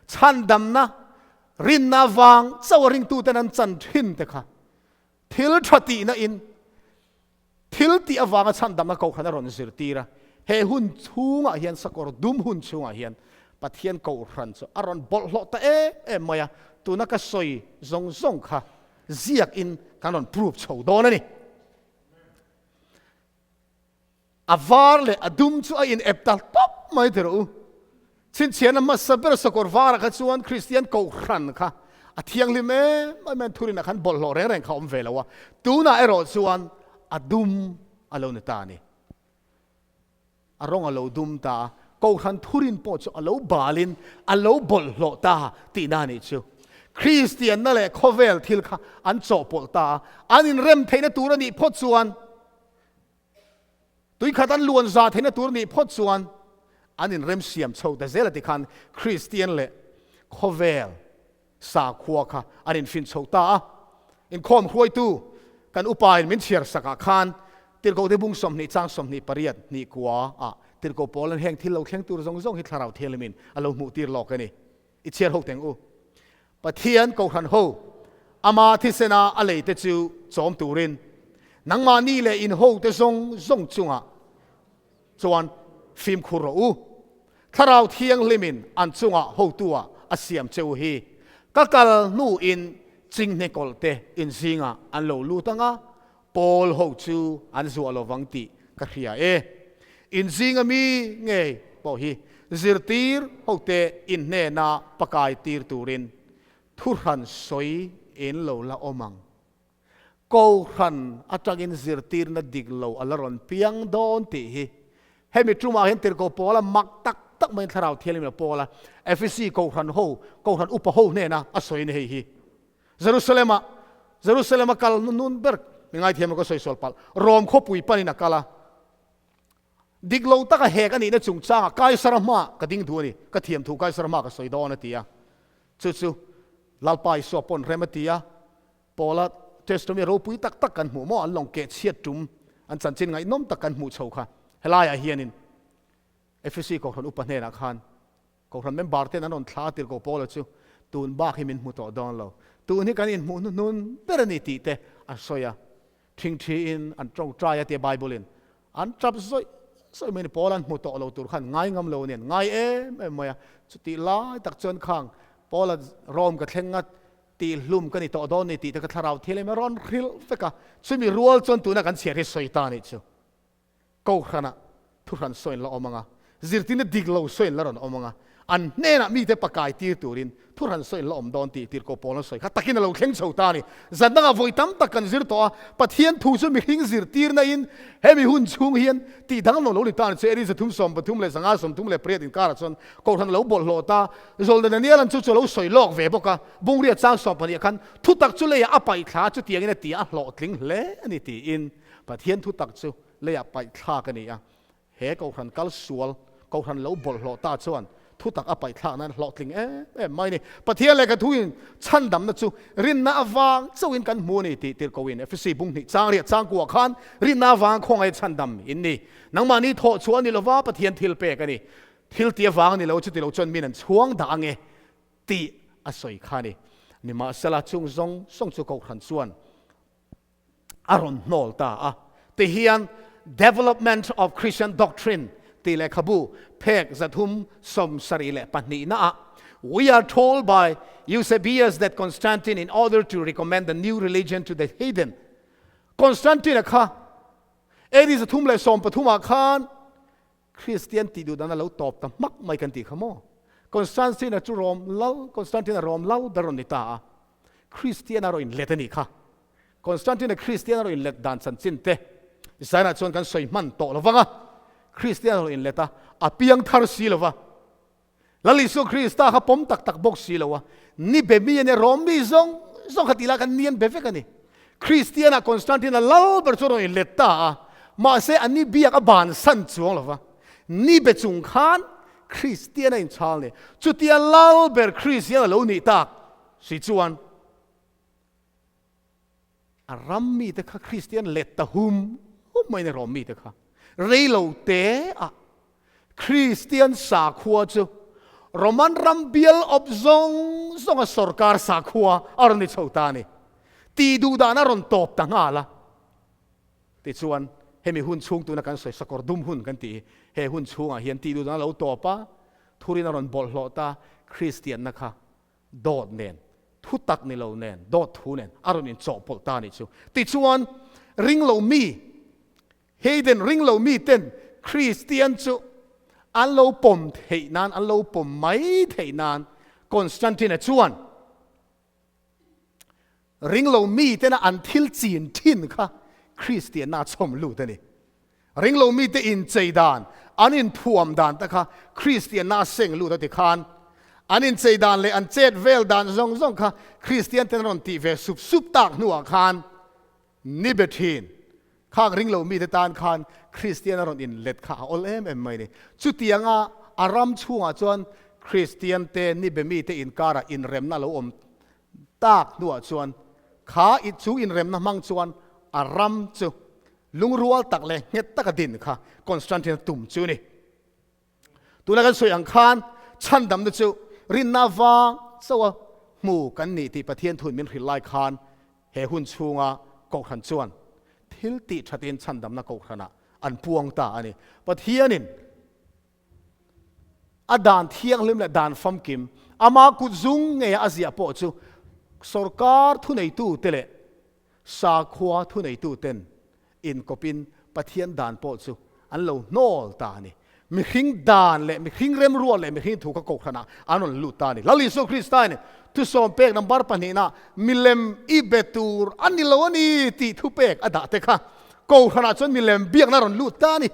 A: Chhandamna rinna vang chauh a ringtuten an chan thin te kha thil tha tihna in thil tih avanga chhandamna kohhran a rawn zirtir a. He hun chhungah hian sakawr dum hun chhungah hian Pathian kohhran chu a rawn bawlhhlawh ta em em mai a, tuna ka sawi zawng zawng kha ziak in kan rawn prove chho dawn a ni. A var leh a dum chu a in ep ta tawp mai ti rawh u. Chhinchhiahna hmasa ber sakawr varah kha chuan Kristian kohhran kha a thianghlim em em a, thurinah khan bawlhhlawh reng reng kha a awm ve lo a, tunah erawh chuan a dum a lo ni ta a ni. A rawng a lo dum ta a, kohhran thurin pawh chu a lo balin a lo bawlhhlawh ta tihna a nih chu. Kristianna leh khawvel thil kha an chawhpawlh ta a, an inrem theihna tur a nih phawt chuan, Tui khat an luan za theihna tur nih phawt chuan an inrem siam chho ta zel a ti khan Kristian leh khawvel sakhua kha an infin chho ta a. Inkhawm hruaitu kan upain min chhiar sakah khan Tirhkohte bung 20 chang 28 hnih kua ah Tirhkoh pawl an heng thil lo thleng tur zawng zawng hi Thlarau Thianghlimin a lo hmuh tir lawk a ni. I chhiar ho teng u. Pathian Kohhran ho, ama thisena a leite chu chawm turin nangmahni leh in hote zawng zawng chungah chuan fimkhur rawh u. Thlarau Thianghlimin an chungah hotua a siam che u hi ka kal hnuin chinghne kawlhte in zingah an lo lut anga, Pawl ho chu an zuah lo vang tih ka hria e. In zinga mi ngei pawh hi zirtir hote in hnena pakai tir turin thuhran sawi in lo la awm ang. Kohhran atangin zirtirna dik lo a la rawn piang dawn tih hi hemi tumah hian tirhkoh Paula mak tak tak maiin Thlarau Thianghlim a pawl a, Efesi kohhran ho, kohhran upa ho hnena a sawi a ni hei hi. Jerusalem-ah, Jerusalem a kal nun ber, mi ngaithiam ka sawi sual palh, Rom khawpui panin a kal a. Dik lo taka hek a nihna chungchangah Kaisara hmaah ka ding duh a ni, ka thiam thu Kaisara hmaah ka sawi dawn a ti a. Chu chu Lalpa Isua pawn rem a ti a, Paula testimony ropui tak tak kan hmuh maw, an lawng keh chhiat tum, an chanchin ngaihnawm tak kan hmuh chho kha. Helaiah hianin Efesi Kohhran upa hnenah khan Kohhran member ten an rawn thla a tir ko Paula chu tun bak hi min hmu tawh dawn lo. Tun hi kan inhmuh hnuhnun ber a ni tih te a sawi a. Thingthi in an tawngtai a tia Bible in an tap zawih zawih mai a ni. Paula an hmu tawh lo tur khan ngai ngam lo a ni an ngai em em mai a. Chutih lai tak chuan khang Paula Rome ka thleng a tih hlum ka ni tawh dawn ni tih te ka thlarau thil em a rawn hrilh vek a. Chumi rual chuan tuna kan chhiar hi sawi ta a nih chu. Kohhranah thuhran sawiin la awm ang a, zirtirna dik lo sawiin la rawn awm ang a, an hnenah mite pakai tir turin thuhran sawiin la awm dawn tih tirhkoh Paul an sawi kha takin a lo thleng chho ta a ni. Zan dangah vawi tam tak kan zir tawh a, Pathian thu chu mihring zirtirna in hemi hun chhung hian tih danglam lo ni ta a ni. Chu Eri zathum 13 leh 5 38 inkarah chuan Kohhran a lo bawlhhlawh ta. Zawlna Daniel-a'n chu chu a lo sawi lawk ve bawk a, Bungria chang 12 khan thutak chu leiah a paih thla a, chutiangin a ti a, a hlawhtling hle a ni tiin Pathian thutak chu leiah paih thlak a ni a. He Kohhran kal sual, Kohhran lo bawlhhlawh ta chuan thutak a paih thlak nan hlawhtling em em mai a ni. Pathian leh ka thuin chhandamna chu rinna avang chauhin kan hmu a ni tih tirhkohin Efesi bung hnih chang riah chang kuah khan rinna avanga khawngaih chhandam in ni. Nangmahni thawh chhuah a ni lova Pathian thil pek a ni. Thil ti avang a ni lo, chuti lo chuan min an chhuang dah ange tih a sawi kha a ni. Nimahsela chung zawng zawng chu Kohhran chuan a rawn hnawl ta a. Tihian Development of Christian Doctrine tih lehkhabu phek 372 naah, We are told by Eusebius that Constantine in order to recommend the new religion to the heathen, Constantine-a kha AD 313 ah khan Kristian tih duh dan a lo tawp ta hmak mai kan tih kha maw? Constantine-a chu Rom lal, Constantine-a Rom lal ber rawn ni ta a, Kristian-a rawn inlet a nih kha. Constantine-a Kristian-a rawn inlet dan chanchin te Zainah chuan kan sawi hman tawh lo vang a, Kristian-a rawn inlet a, a piang thar si lo va, Lal Isua Krista kha pawm tak tak bawk si lo a, ni be mi a nia, Rom mi zawng zawng kha tih lai khan ni an be vek a ni. Kristian-ah Constantine-a lal ber chu a rawn inlet ta a, mahse a ni biak a bansan chuang lo va, ni be chung khan Kristian a inchhal ni. Chutia lal ber Kristian a lo nih tak si chuan a ram mite kha Kristian let ta hum hum mai a ni Rom mite kha. Rei lo te ah Kristian sakhua chu Roman ram bial awp zawng zawnga sorkar sakhua a rawn ni chho ta a ni. Tih duh dan a rawn tawp ta nghal a. Tichuan, hemi hun chhung tuna kan sawi sakawr dum hun kan tih hi, he hun chhungah hian tih duh dan a lo tawp a, thurin a rawn bawlhhlawh ta, Kristianna kha dawt nen, thu tak ni lo nen, dawt thu nen a rawn inchawhpawlh ta a nih chu. Tichuan, ringlo mi, Heiden ringlo miten Kristian chu an lo pawm theih nan, an lo pawm mai theih nan Constantine-a chuan ringlo mitena an thil chin thin kha Kristianna a chhawm lut a ni. Ringlo mite inchei dan, an inthuam dan te kha Kristianna a seng lut a ti khan an inchei dan leh an chet vel dan zawng zawng kha Kristian ten a rawn tih ve sup sup tak hnuah khan Ni be thin. Khang ring lo mite tan khan Kristian a rawn inlet kha a awl em em mai ni. Chutianga a ram chhungah chuan Kristian te ni be mite inkarah inremna a lo awm tak hnuah chuan kha chu inremna hmang chuan a ram chu lungrual tak leh nghet taka din kha Constantine tum chu ni. Tuna kan sawi ang khan chhandamna chu rinna vang chauha hmu kan ni tih Pathian thun min hrilh lai khan he hun chhunga Kohhran chuan thil tih thatin chhandamna Kohhranah an puang ta a ni. Pathianin a dan thianghlim leh dan famkim ama kut zung ngeia a ziah pawh chu sorkar thuneitute leh sakhua thuneituten inkawpin Pathian dan pawh chu an lo hnawl ta a ni. Mihring dan leh mihring remruat leh mihring thu kha kohhranah an rawn lut ta a ni. Lal Isua Krista in thusawm pek number pahnihna milem i be tur a ni lo a ni tih thupek a dah te kha kohhranah chuan milem biakna a rawn lut ta a ni.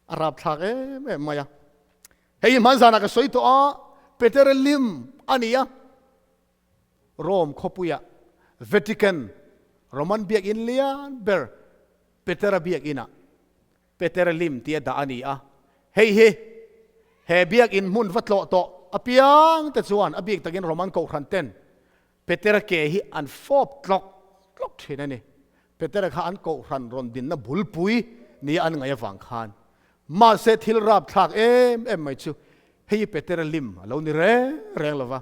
A: A rapthlak em em mai a. Hei hi hmanzanah ka sawi tawh a, Petera lim a ni a. Rome khawpuia Vatican, Roman biakinn lian ber Petera biakinah Petera lim tia dah a ni a. Hei hi he biakinn hmun va tlawh tawh apiang te chuan a bik takin Roman kohhran ten Petera ke hi an fawp tlawk tlawk thin a ni. Petera kha an kohhran rawn dinna bulpui nia an ngaih avang khan. Mahse thil rapthlak em em mai chu hei hi Petera lim a lo ni reng reng lo va.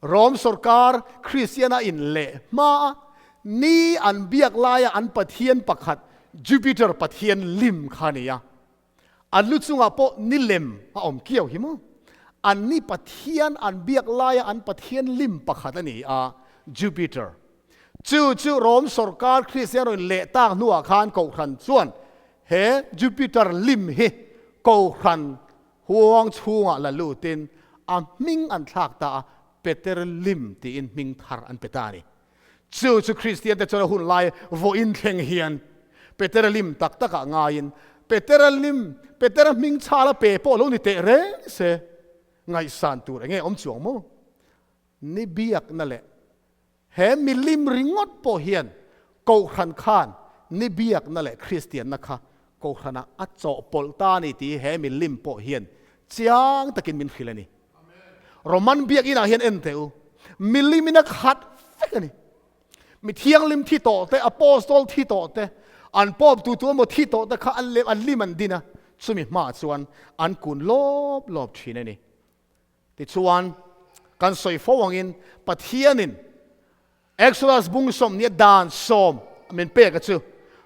A: Rom sorkar Kristian a in leh hma a, ni an biak laia an pathian pakhat Jupiter pathian lim kha a ni a. An lu chungah pawh ni lem a awm kiau hi maw? An ni pathian an biak laia an pathian lim pakhat a ni a, Jupiter. Chu chu Rom sorkar Kristian rawn leh tak hnuah khan Kohhran chuan he Jupiter lim hi Kohhran Huang chhungah la lutin a hming an thlak ta a, Peter Lim tiin hming thar an pe ta a ni. Chu chu Kristiante chuan a hun lai vawiin thleng hian Petera lim tak takah ngaiin Petera lim, Petera hming chhala pe pawh lo ni teh reng se, ngaihsan tur enge awm chuang maw? Ni biakna leh He milim ringawt pawh hian Kohhran khan ni biakna leh Kristianna kha Kohhranah a chawhpawlh ta a ni tih he milim pawh hian chiang takin min hrilh a ni. Roman biakinah hian en teh u, milimin a khat vek a ni. Mi thianghlim thi tawh te, Apostol thi tawh te, an pawp tu tu emaw thi tawh te kha an lem an lim an din a, chumi hmaah chuan an kun lawp lawp thin a ni. Tichuan, kan sawi fo angin Pathianin Exodus bung sawmhnih a dan sawm min pek a chu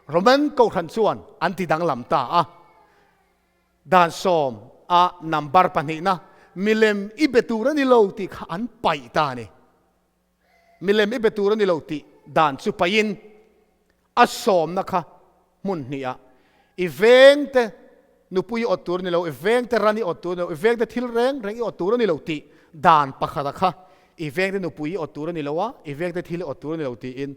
A: Roman Kohhran chuan an ti danglam ta a. Dan sawm a number pahnihna milem i be tur a ni lo tih kha an paih ta a ni. Milem i be tur a ni lo tih dan chu paihin a sawmna kha hmun hnihah i vengte nupui i awt tur a ni lo, i vengte ran i awt tur a ni lo, i vengte thil reng reng i awt tur a ni lo tih dan pakhata kha i vengte nupui i awt tur a ni lo a, i vengte thil i awt tur a ni lo tiin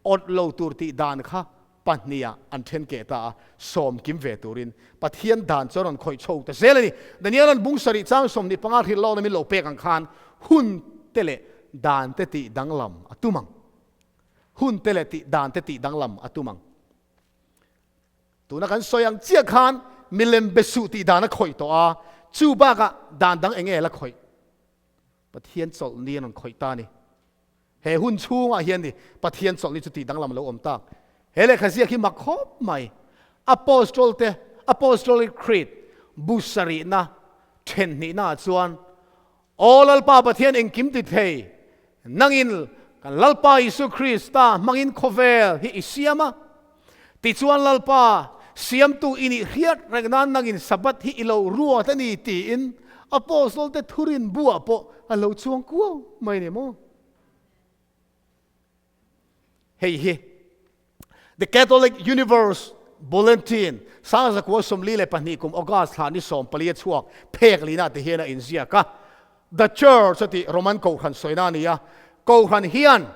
A: awt lo tur tih dan kha pahniha an then keh ta a, sawm kim ve turin Pathian dan chu a rawn khawih chho ta zel a ni. Daniel-a'n bung sarih chang 25 hrilh lawkna min lo pek ang khan hun te leh dan te tih danglam a tum ang. Hun te leh tih dan te tih danglam a tum ang. Tuna kan sawi ang chiah khan Milem be suh tih dan a khawih tawh a, chu bakah dan dang enge la khawih? Pathian chawlh ni an rawn khawih ta a ni. He hun chhungah hian ni Pathian chawlh ni chu tih danglam a lo awm tak. He lehkha ziak hi mak khawp mai. Apostol te, Apostolic Creed, bu sarihna, then hnihnaah chuan, Aw Lalpa Pathian engkim ti thei, nangin kan Lalpa Isu Krista hmangin khawvel hi i siam a. Tichuan Lalpa, siamtu i nih hriat reng nan nangin Sabbath hi i lo ruat a ni tiin Apostol te thurin buah pawh a lo chuang kuau mai ni maw? Hei hi The Catholic Universe Bulletin Sangzakua 42 kum August thla ni 14 a chhuak phek lina te hian a inziak a. The Church a tih Roman Kohhran sawina a ni a, Kohhran hian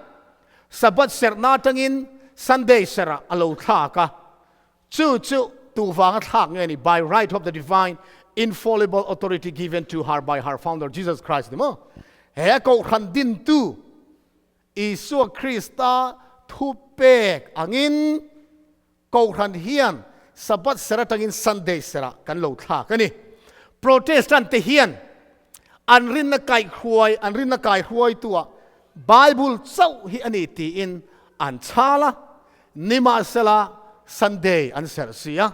A: Sabbath serhna atangin Sunday serh ah a lo thlak a, chu chu tu vanga thlak nge ni, by right of the divine infallible authority given to her by her founder Jesus Christ ni maw? He a Kohhran dintu Isua Krista thupek angin Kohhran hian Sabbath serh atangin Sunday serh ah kan lo thlak a ni. Protestant te hian an rinna kaihhruai, an rinna kaihruaitu ah Bible chauh hi a ni tiin an chhal a, nimahsela Sunday an serh si a.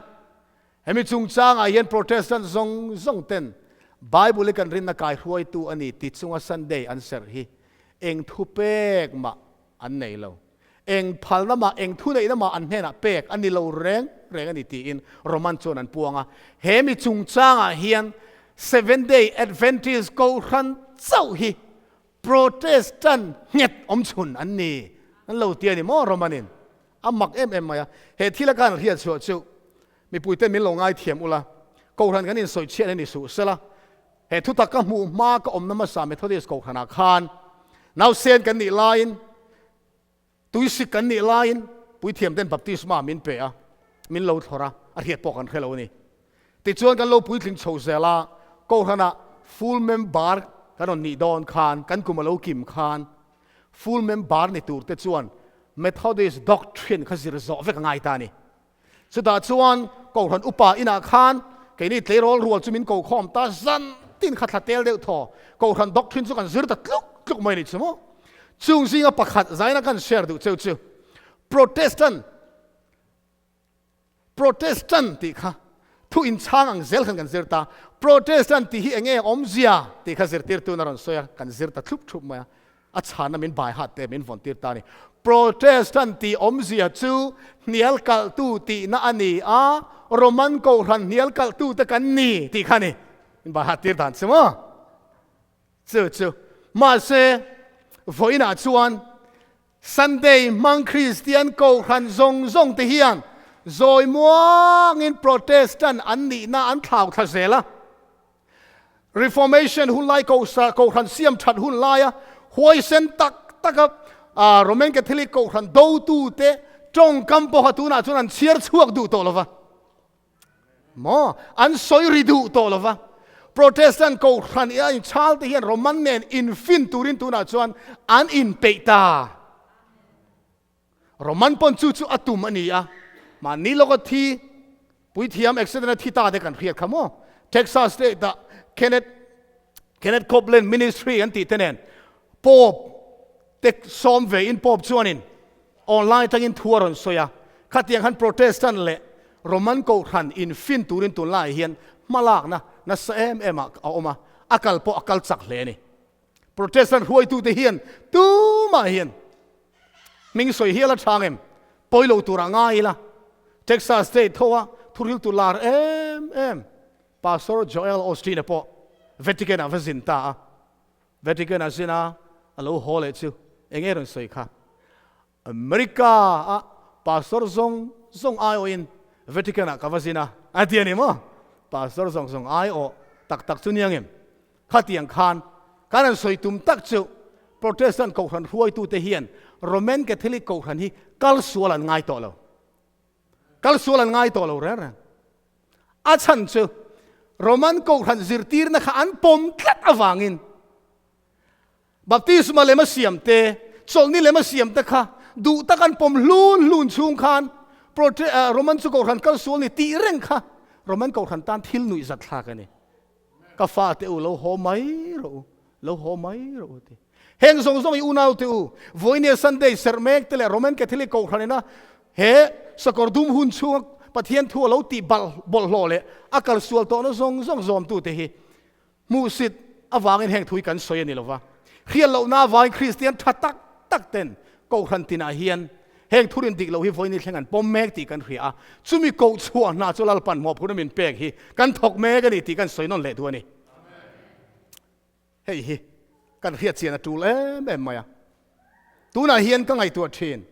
A: Hemi chungchangah hian Protestant zawng zawng ten Bible hi kan rinna kaihruaitu a ni ti chunga Sunday an serh hi eng thupek mah an nei lo. Eng phalna mah, eng thuneihna mah an hnenah pek a ni lo reng reng a ni tiin Roman chuan an puang a. He mi chungchangah hian Seventh Day Adventist Kohhran chauh hi Protestant nghet awmchhun an ni an lo ti a ni maw Romanin? A mak em em mai a. He thil a kan hriat chhuah chu mipuite min lo ngaithiam ula, Kohhran kan insawi chhiat a ni suh sela, He thutak ka hmuh hma ka awmna hmasa Methodist Kohhranah khan nausen kan nih laiin, tuisik kan nih laiin puithiamten baptisma min pe a, min lo thlawr a, a hriat pawh kan hre lo a ni. Tichuan kan lo puitling chho zel a, Kohhranah full member kan rawn nih dawn khan, kan kum a lo kim khan full member ni turte chuan Methodist doctrine kha zir zawh vek a ngai ta a ni. Chutah chuan Kohhran upa inah khan keini tleirawl rual chu min ko khawm ta zan tin kha thla tel deuh thaw. Kohhran doctrine chu kan zir ta tluk tluk mai a ni chu maw. Chung zinga pakhat zaina kan share duh cheu chu Protestant Protestant tih kha thu inchhang ang zel khan kan zir ta. Protestant tih hi eng nge awmzia tih kha zirtirtuin a rawn sawi a, kan zir ta thlup thlup mai a. A chhanna min bai hat te min vawn tir ta a ni. Protestant tih awmzia chu hnial kalhtu tihna a ni a, Roman Kohhran hnial kalhtu te kan ni tih kha a ni. Min bai hat tir dan che maw? Chu chu. Mahse, vawiinah chuan Sunday hmang Kristian Kohhran zawng zawng te hian zawi muangin Protestant an nihna an thlau thla zel a. Reformation hun lai Kohhran siam that hun laia huaisen tak taka Roman Catholic Kohhran dotute tawngkam pawha tunah chuan an chhiar chhuak duh tawh lova. Maw? An sawi ri duh tawh lova. Protestant Kohhran i a inchhal te hian Roman nen infin turin tunah chuan an inpeih ta. Roman pawn chu chu a tum a ni a, mahni lawka thi puithiam accident a thi ta te kan hriat kha maw? Texas State ah Kenneth Kenneth Copeland Ministry an tih te nen Pope te sawm ve in Pope chuanin online atangin thu a rawn sawi a, khatiang khan Protestant leh Roman Kohhran in fin turin tunlaiah hian hmalakna nasa em em ah a awm a, a kal pawh a kal chak hle a ni. Protestant hruaitute hian tumah hian hming sawi hial a chhang em? Pawi lo turah ngai ila. Texas State tho a thuril tu lar em em Pastor Joel Osteen-a pawh Vatican-ah va zin ta a. Vatican-ah zin a, a lo haw leh chu eng nge rawn sawi kha? America-a pastor zawng zawng aiawhin Vatican-ah ka va zin a, a ti a ni maw? Pastor zawng zawng aiawh tak tak chu nia ngem? Khatiang khan kan han sawi tum tak chu Protestant kohhran hruaitute hian Roman Catholic kohhran hi kal sual an ngai tawh lo. Kal sual an ngai tawh lo reng reng. A chhan chu Roman kohhran zirtirna kha an pawm tlat avangin Baptisma lem a siam te, chawlhni lem a siam te kha duh tak an pawm hlun hlun chhung khan Roman chu kohhran kal sual ni tih reng kha. Roman Kohhran tan thil nuihzat thlak a ni. Ka fate u lo haw mai rawh u, lo haw mai rawh u ti. Heng zawng zawng i unau te u, vawinia Sunday serh mek te leh Roman Catholic Kohhran ina he sakawr dum hun chhunga Pathian thu a lo tih balh bawlhhlawh leh a kal sual tawhna zawng zawng zawmtute hi hmuhsit avangin heng thu hi kan sawi a ni lova. Hriat lohna avangin Kristian tha tak tak ten Kohhran tinah hian heng thurin dik loh hi vawiin thleng an pawm mek tih kan hria a, chumi koh chhuah hna chu Lalpan hmawhphurna min pek hi kan thawk mek a ni tih kan sawi nawn leh duh a ni. Hei hi kan hriat chian a tul em em mai a. Tunah hian ka ngaihtuah thin.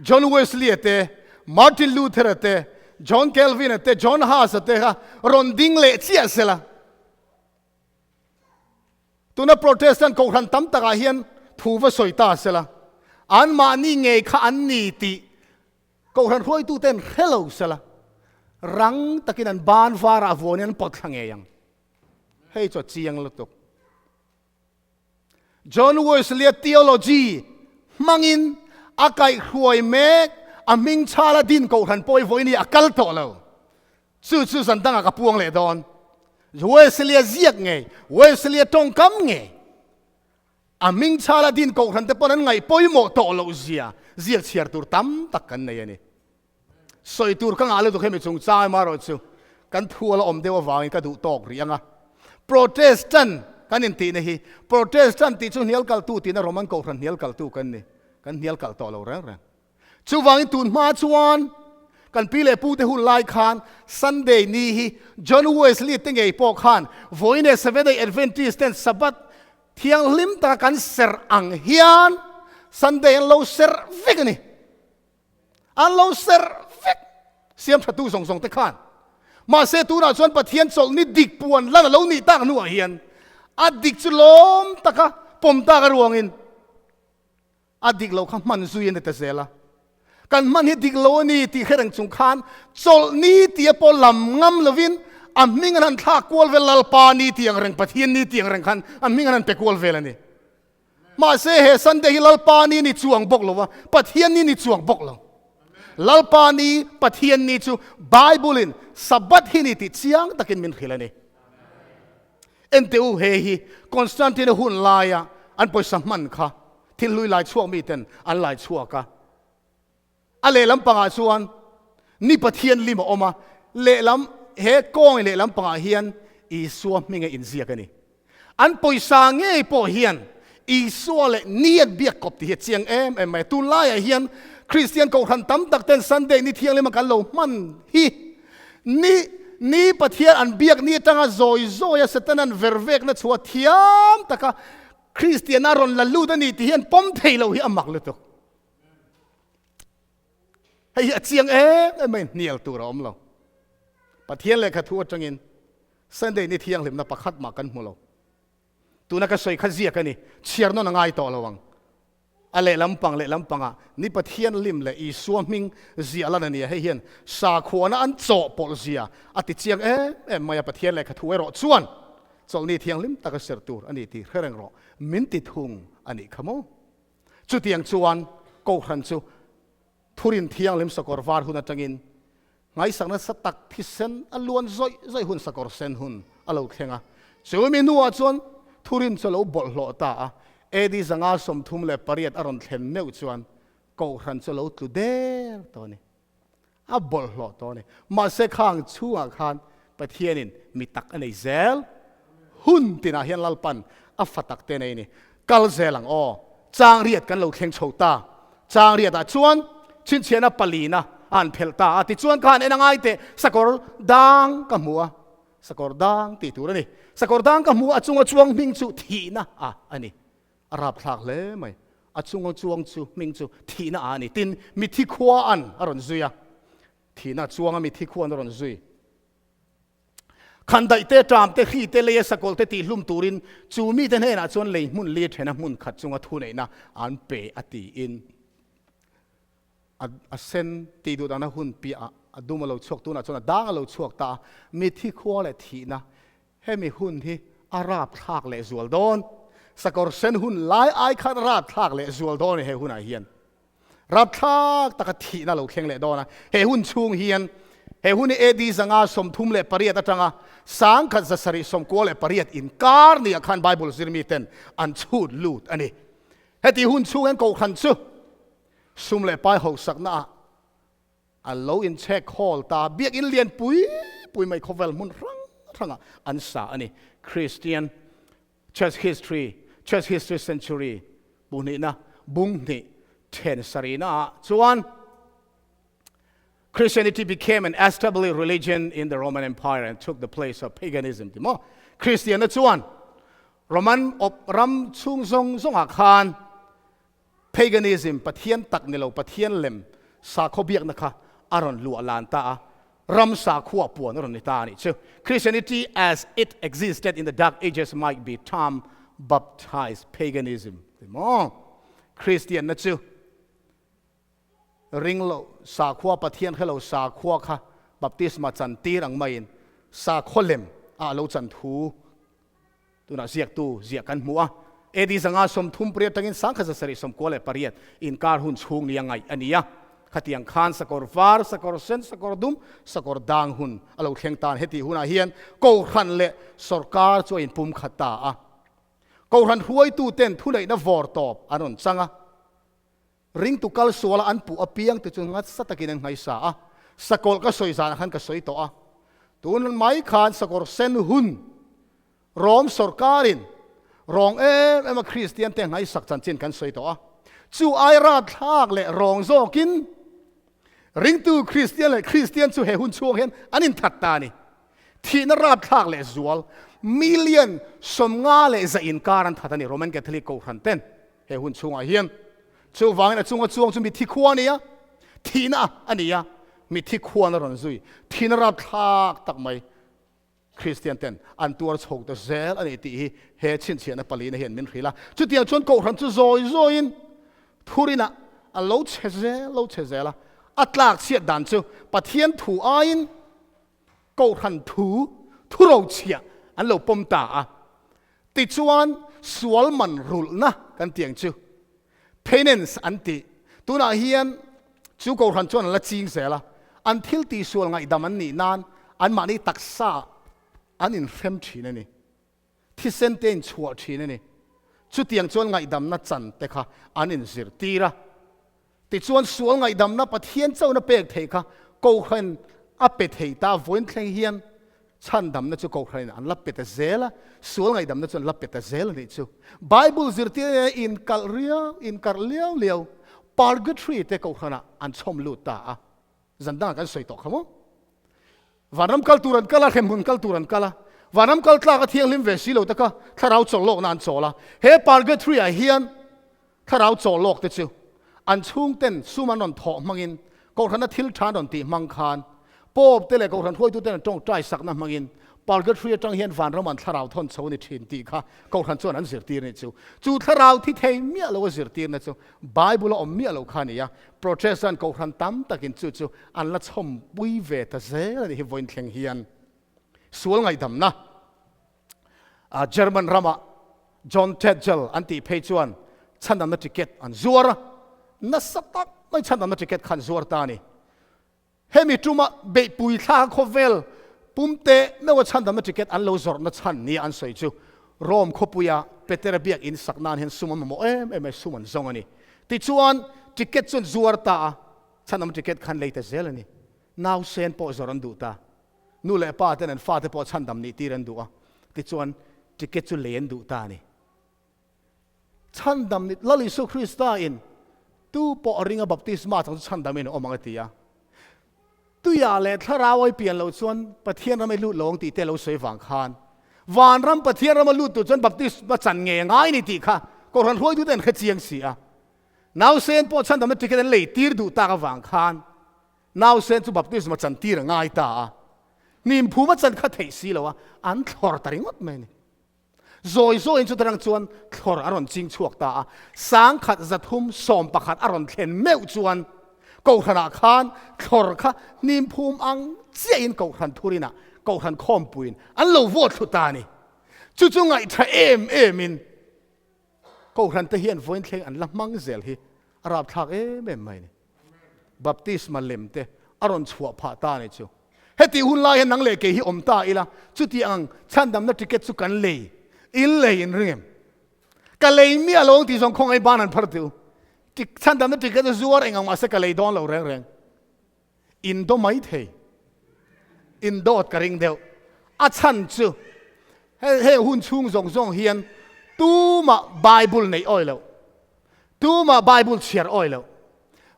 A: John Wesley-a te, Martin Luther-a te, John Calvin-a te, John Huss-a te kha rawn ding leh chiah sela. Tuna Protestant kohhran tam takah hian thu va sawi ta sela. Anmahni ngei kha an ni tih kohhran hruaituten hre lo sela. Rang takin an ban varah vuanin an pawt thla ngei ang. Hei chu a chiang lutuk. John Wesley-a theology hmangin a kaihhruai mek, a hming chhala din kohhran pawh hi vawiin hi a kal tawh lo. Chu chu zan dangah ka puang leh dawn. Wesley-a ziak ngei, Wesley-a tawngkam ngei, a hming chhala din kohhran te pawn an ngaih pawimawh tawh loh zia ziak chhiar tur tam tak kan nei a ni. Sawi tur ka ngah lutuk hemi chungchang emarawh chu kan thu a la awm deuh avangin ka duh tawk rih ang a. Protestant kan intihna hi Protestant tih chu hnial kaltu tihna Roman Kohhran hnial kaltu kan ni. Kan hnial kalh tawh lo reng reng. Chuvangin tun hma chuan kan pi leh pute hun lai khan Sunday ni hi John Wesley te ngei pawh khan vawiin leh Seventh-day Adventist ten Sabbath thianghlim taka kan serh ang hian Sunday an lo serh vek a ni. An lo serh vek siam thatu zawng zawng te khan. Mahse tunah chuan Pathian chawlhni dik puan lan a lo nih tak hnuah hian a dik chu lawm taka pawm tak a ruangin a dik lo kha hman zui a ni ta zel a. Kan hman hi dik lo a ni tih hre reng chung khan chawlhni tia pawh lam ngam lovin a hming an han thlak kual vel Lalpa ni tih ang reng Pathian ni tih ang reng khan a hming an han pe kual vel a ni. Mahse he Sunday hi Lalpa ni ni chuang bawk lo a, Pathian ni ni chuang bawk lo. Lalpa ni, Pathian ni chu Bible in Sabbath hi ni tih chiang takin min hrilh a ni. Ente u he hi Constantine hun laia an pawisa hman kha thil hlui lai chhuak mi ten an lai chhuak a. A lehlam pangah chuan ni Pathian lim a awm a, lehlam he kawng lehlam pangah hian Isua hminga inziak a ni. An pawisa ngei pawh hian Isua leh ni an biak kawp tih hi a chiang em em mai. Tunlaiah hian Kristian kohhran tam tak ten Sunday ni thianghlim a kan lo hman hi ni ni Pathian an biak ni atanga zawi zawia Setanan vervekna chhuah thiam taka Kristiana rawn la lut a ni tih hi an pawm thei lo hi a mak lutuk. Hei hi a chiang em em mai, hnial tur a awm lo. Pathian lehkha thu atangin Sunday ni thianghlimna pakhat mah kan hmu lo. Tuna ka sawi kha ziak a ni, chhiar nawn a ngai tawh lo ang. A lehlam pang lehlam pangah ni Pathian lim leh Isua hming ziah lan a ni a, hei hian sakhuana an chawhpawlh zia a ti chiang em em mai a, Pathian lehkha thu erawh chuan chawlhni thianghlim taka ser tur a ni tih hre reng rawh, min ti thung a nih kha maw? Chutiang chuan Kohhran chu Thurin Thianghlim sakawr var hun atangin ngaihsak nasa tak thisen a luan zawih zawih hun sakawr sen hun a lo thleng a. Chumi hnuah chuan Thurin chu a lo bawlhhlawh ta a, AD 538 a rawn thlen meuh chuan Kohhran chu a lo tlu der tawh a ni. A bawlhhlawh tawh a ni. Mahse khang chhungah khan Pathianin mi tak a nei zel. Hun tinah hian Lalpan a fa tak te nei a ni. Kal zel ang aw. Chang riat kan lo thleng chho ta. Chang riatah chuan chhinchhiahna palina a han phelh ta a. Tichuan khan en a ngai teh sakawr dang ka hmu a. Sakawr dang tih tur a ni. Sakawr dang ka hmu a, a chunga chuang hming chu thihna a a ni. A rapthlak hle mai. A chunga chuang chu hming chu thihna a ni. Tin, mithi khua an a rawn zui a. Thihna chuanga mithi khua an a rawn zui. Khandaih te, ṭam te, hri te, leia sakawlh te tihhlum turin chu mite hnenah chuan lei hmun li ṭhena hmun khat chunga thuneihna an pe a tiin a sen tih duh dana hun piahah a dum a lo chhuak tunah chuan a dang a lo chhuak ta a. Mithi khua leh thihna Hemi hun hi a rapthlak leh zual dawn. Sakawr sen hun lai ai khan rapthlak leh zual dawn a ni he hunah hian. Rapthlak taka thihna lo thleng leh dawn a. He hun chhung hian He hun hi AD 538 atanga 1798 inkar niah khan Bible zirmiten an chhut lut a ni. Heti hun chhung hian Kohhran chu sum leh pai hosakna ah a lo inchhek hawl ta. Biakinn lian pui pui mai khawvel hmun hrang hrangah an sa a ni. Christian Church History, Church History Century Buhnihna bung hnih then sarihna ah chuan Christianity became an established religion in the Roman Empire and took the place of paganism ti maw? Kristianna chuan Roman awp ram chhung zawng zawngah khan paganism, Pathian tak ni lo, Pathian lem sakhaw biakna kha a rawn luah lan ta a, ram sakhua puan a rawn ni ta a nih chu. Christianity as it existed in the Dark Ages might be termed baptized paganism ti maw? Kristianna chu Ring lo sakhua Pathian hre lo sakhua kha baptisma chan tir ang maiin sakhaw lem ah a lo chan thu tunah ziaktu ziah kan hmu a. AD 538 atangin 1798 inkar hun chhung nia ngaih a ni a. Khatiang khan sakawr var, sakawr sen, sakawr dum, sakawr dang hun a lo thleng tan. Hetih hunah hian Kohhran leh sawrkar chu a inpumkhat ta a. Kohhran hruaituten thuneihna vawr tawp an rawn chang a. Ringtu kal suala an puh apiang te chu ngatsa takin an nghaisa a, sakawlh ka sawi zanah khan ka sawi tawh a. Tun mai khan sakawr sen hun Rom sawrkarin rawng em em a Kristian te nghaisak chanchin kan sawi tawh a. Chu ai ratthlak leh rawng zawkin ringtu Kristian leh Kristian chu he hun chhuak hian an inthat ta a ni. Thihna rapthlak leh zual million 50 le 100 inkar an that a ni Roman Catholic Kohhran ten he hun chhungah hian. Chuvangin a chunga chuang chu mithi khua a ni a, thihna a ni a, mithi khuan a rawn zui. Thihna rapthlak tak mai Kristian ten an tuar chho ta zel a ni tih hi he chhinchhiahna palina hian min hrilh a. Chutiang chuan Kohhran chu zawi zawiin thurinah a lo chhe zel lo chhe zel a, a tlak chhiat dan chu Pathian thu aiin Kohhran thu thurochhiah an lo pawm ta a. Tichuan, sual man rulhna kan tih ang chu, penance an tih. Tunah hian chu Kohhran chuan an la ching zel a, an thil tihsual ngaihdam an nih nan anmahni taksa an inhrem thin a ni. Thisen te inchhuah thin a ni. Chutiang chuan ngaihdamna chan te kha an inzirtir a. Tichuan sual ngaihdamna Pathian chauhna pek theih kha Kohhran a pe thei ta vawiin thleng hian chhandamna chu Kohhranin an la pe ta zel a, sual ngaihdamna chu an la pe ta zel a nih chu. Bible zirtirna inkalh riau, inkarh liau liau purgatory te Kohhranah an chhawm lut ta a. Zan dangah kan sawi tawh kha maw? Vanram kal tur an kal a, hremhmun kal tur an kal a. Vanram kal tlak a thianghlim ve si lo te kha thlarau chawlhlawkna an chawl a. He purgatory ah hian thlarau chawlhlawk te chu an chhungten sum an rawn thawh hmangin, Kohhrana thil tha an rawn tih hmang khan, Pope te leh Kohhran hruaituten an tawngtai sakna hmangin purgatory atang hian vanram an thlarau thawn chho a ni thin tih kha Kohhran chuan an zirtir a nih chu. Chu thlarau thi thei miah lo a zirtirna chu Bible a awm miah lo kha a ni a. Protestant Kohhran tam takin chu chu an la chhawmpui ve ta zel a nih hi vawiin thleng hian. Sual ngaihdamna German ramah John Tetzel an tih phei chuan chhandamna ticket an zuar a, nasa tak mai chhandamna ticket kha an zuar ta a ni. Hemi tuma beihpui thla khawvel pumte meuha chhandamna ticket an lo zawrhna chhan nia an sawi chu Rome khawpuia Petera biakinn sak nan hian sum an mamawh em em a, sum an zawng a ni. Tichuan, ticket chu an zuar ta a, chhandamna ticket kha an lei ta zel a ni. Nausen pawh zawrh an duh ta. Nu leh pa ten an fate pawh chhandam nih tir an duh a, tichuan ticket chu lei an duh ta a ni. Chhandam ni, Lal Isu Krista in tu pawh a ringa baptisma chang chu chhandam in a awm ang a ti a. Tuia leh thlarau ai pian loh chuan Pathian ram i lut lo ang tih te lo sawi vang khan vanram Pathian rama lut tur chuan baptisma chan nge ngai ni tih kha Kohhran hruaitute an hre chiang si a. Nausen pawh chhandamna ticket an lei tir duh tak avang khan Nausen chu baptisma chan tir a ngai ta a. Hnim phuma chan kha theih si lo a, an thlawr ta ringawt mai a ni. Zawi zawiin chuta rang chuan thlawr a rawn ching chhuak ta a, 1311 a rawn thlen meuh chuan Kohhranah khan thlawr kha hnim phum ang chiahin Kohhran thurinah Kohhran khawmpuiin an lo vote thlu ta a ni. Chu chu ngaihtha em emin Kohhran te hian vawiin thleng an la hmang zel hi a rapthlak em em mai a ni. Baptisma lem te a rawn chhuah phah ta a ni chu. Heti hun lai hian nang leh kei hi awm ta ila, chuti ang chhandamna ticket chu kan lei, in lei in ring em? Ka lei miah lo ang tih zawng khawngaih ban an phar tih u. Chhandamna ticket chu zuar eng ang mahse ka lei dawn lo reng reng. In do mai thei. In dawt ka ring deuh. A chhan chu heng hun chhung zawng zawng hian tumah Bible neih awi loh. Tumah Bible chhiar awi loh.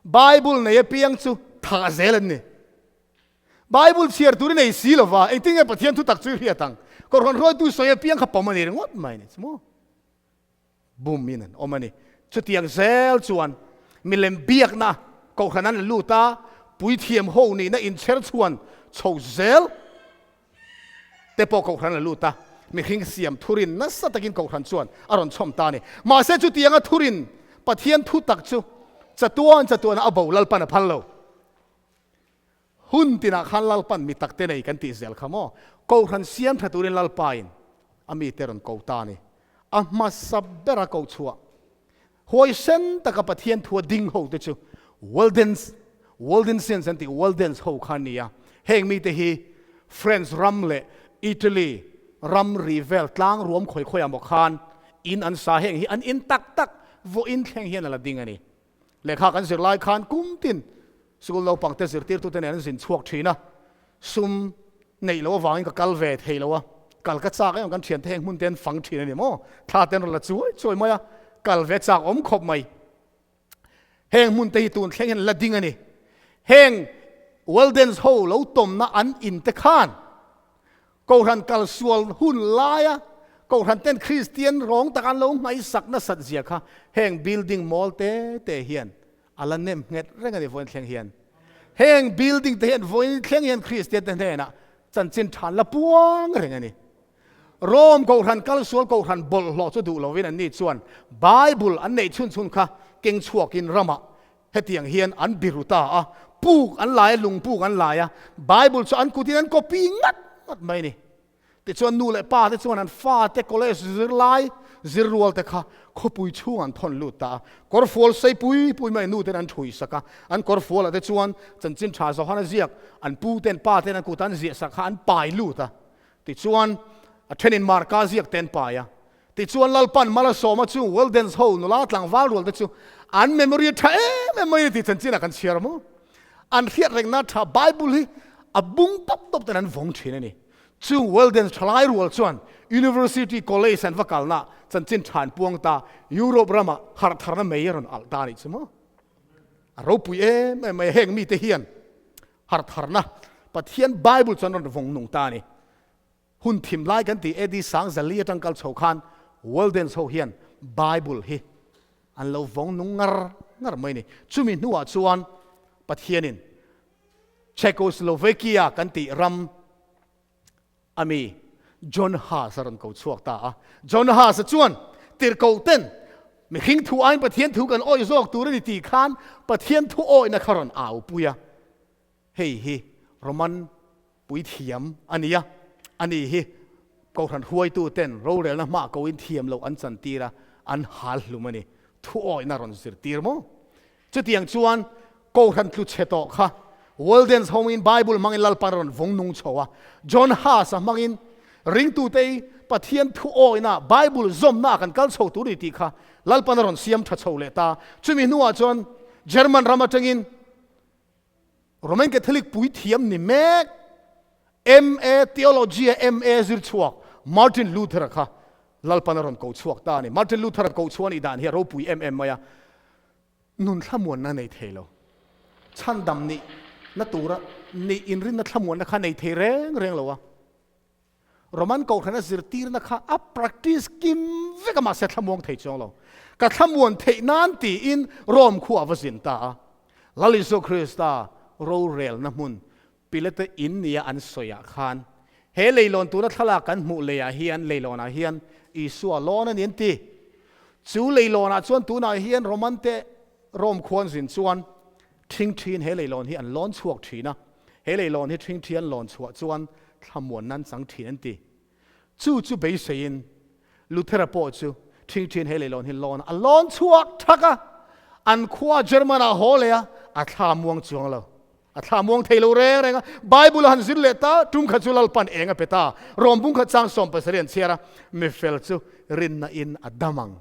A: Bible nei apiang chu thah zel an ni. Bible chhiar tur i nei si lo va, engtin nge Pathian thutak chu i hriat ang? Kohhran hruaitu sawi apiang kha pawm a ni ringawt mai ni chu maw? Bum in an awm a ni. Chutiang zel chuan milem biakna kohhran an la lut a, puithiam ho nihna inchher chhuan chho zel te pawh kohhran an la lut a, mihring siam thurin nasa takin kohhran chuan a rawn chhawm ta a ni. Mahse chutianga thurin Pathian thutak chu chatuan chatuana a bo Lalpan a phal lo. Hun tinah khan Lalpan mi takte nei kan tih zel kha maw? Kohhran siam tha turin Lalpain a mite rawn ko ta a ni. A hmasa bera ko chhuah huaisen taka Pathian thua ding ho te chu Waldens, Waldensians an tih Waldens ho kha an ni a. Heng mite hi France ram leh Italy ram ri vel tlang ruam khawi khawiah maw khan in an sa heng hi an in tak tak vawiin thleng hian a la ding a ni. Lehkha kan zir lai khan kum tin Sikul naupangte zirtirtute nen an zin chhuak thin a, sum neih loh avangin ka kal ve thei lo a, kal ka chak em kan thiante heng hmun te an fang thin a ni maw, thla te an rawn la chuai chuai mai a, kal ve chak awm khawp mai. Heng hmun te hi tun thleng hian an la ding a ni. Heng Weldens ho lo tawmna an in te khan Kohhran kal sual hun laia Kohhran ten Kristian rawng tak an lo ngaihsak nasat zia kha heng building mawl te te hian a la nem nghet reng a ni vawiin thleng hian. Heng building te hian vawiin thleng hian Kristian te hnenah chanchin than la puang reng a ni. Rome Kohhran kal sual Kohhran bawlhhlawh chu duh lovin anni chuan Bible an neih chhun chhun kha keng chhuakin ramah Hetiang hian an biru ta a, puk an lai a, lung puk an lai a, Bible chu an kutin an copy ngat ngat mai a ni. Tichuan nu leh pa te chuan an fate college zirlai zirrual te kha khawpui chhung an thawn lut ta a, kawrfual sei pui pui mai nu ten an thui sak a, an kawrfual ah te chuan chanchin tha Johana ziak an pu ten pa ten an kut an ziah sak kha an pai lut a, tichuan a thenin Marka ziak te an pai a, Tichuan Lalpan Malasawma chu Weldens ho nula tlangval rual te chu an memory a tha em em mai a ni tih chanchinah kan chhiar maw? An hriat rengna tha Bible hi a bung tawp tawp ten an vawng thin a ni. Chung Weldens thalai rual chuan University College an va kalna chanchin tha an puang ta, Europe ramah harh tharna mei a rawn alh ta a nih chu maw? A ropui em em mai a, heng mite hian harh tharna Pathian Bible chu an rawn vawng nung ta a ni. Hun thim lai kan tih AD Sangzali atang kal chho khan Waldens ho hian Bible hi an lo vawng nung ngar ngar mai a ni. Chumi hnuah chuan Pathianin Czechoslovakia kan tih ram ami John Huss a rawn ko chhuak ta a. John Huss-a chuan tirhkoh ten mihring thu aiin Pathian thu kan awih zawk tur a ni tih khan Pathian thu awihna kha rawn aupui a. Hei hi Roman puithiam a ni a, ani hi Kohhran hruaituten rorelna hmah koin thiam loh an chantir a, an hal hlum a ni. Thuawihna rawn zirtir maw? Chutiang chuan Kohhran tlu chhe tawh kha Waldens hawngin Bible hmangin Lalpan a rawn vawng nung chho a, John Huss-a hmangin ringtute Pathian thuawihna Bible zawmna ah kan kal chho tur ni tih kha Lalpan a rawn siam tha chho leh ta. Chumi hnuah chuan German ram atangin Roman Catholic puithiam ni mek MA Theology a MA zir chhuak Martin Luther-a kha Lalpan a rawn ko chhuak ta a ni. Martin Luther-a ko chhuah a nih dan hi a ropui em em mai a, nun thlamuanna nei thei lo, chhandam nih na tura nih inrinna thlamuanna kha nei thei reng reng lo a. Roman Kohhrana zirtirna kha a practice kim vek a mahse thlamuang thei chuang lo. Ka thlamuan theih nan tiin Rome khua a va zin ta a. Lal Isua Krista rorelna hmun Pilate in nia an sawiah khan he leilawn tuna thlalak kan hmuh leiah hian leilawnah hian Isua lawn a ni an ti. Chu leilawnah chuan tunah hian Roman te Rome khua an zin chuan Ṭhingṭhiin he leilawn hi an lawn chhuak ṭhin a, he leilawn hi ṭhingṭhi an lawn chhuah chuan thlamuan nan chang ṭhin an ti. Chu chu beiseiin Luthera pawh chu ṭhingṭhiin he leilawn hi lawn a lawn chhuak ṭhak a, an khua German ah haw leh a, a thla muang chuang lo. A thla muang thei lo reng reng a, Bible a han zir leh ta, tum khat chu Lalpan eng a pe ta. Rawm bung khat chang 70 an chhiar a, Mi fel chu rinna in a dam ang.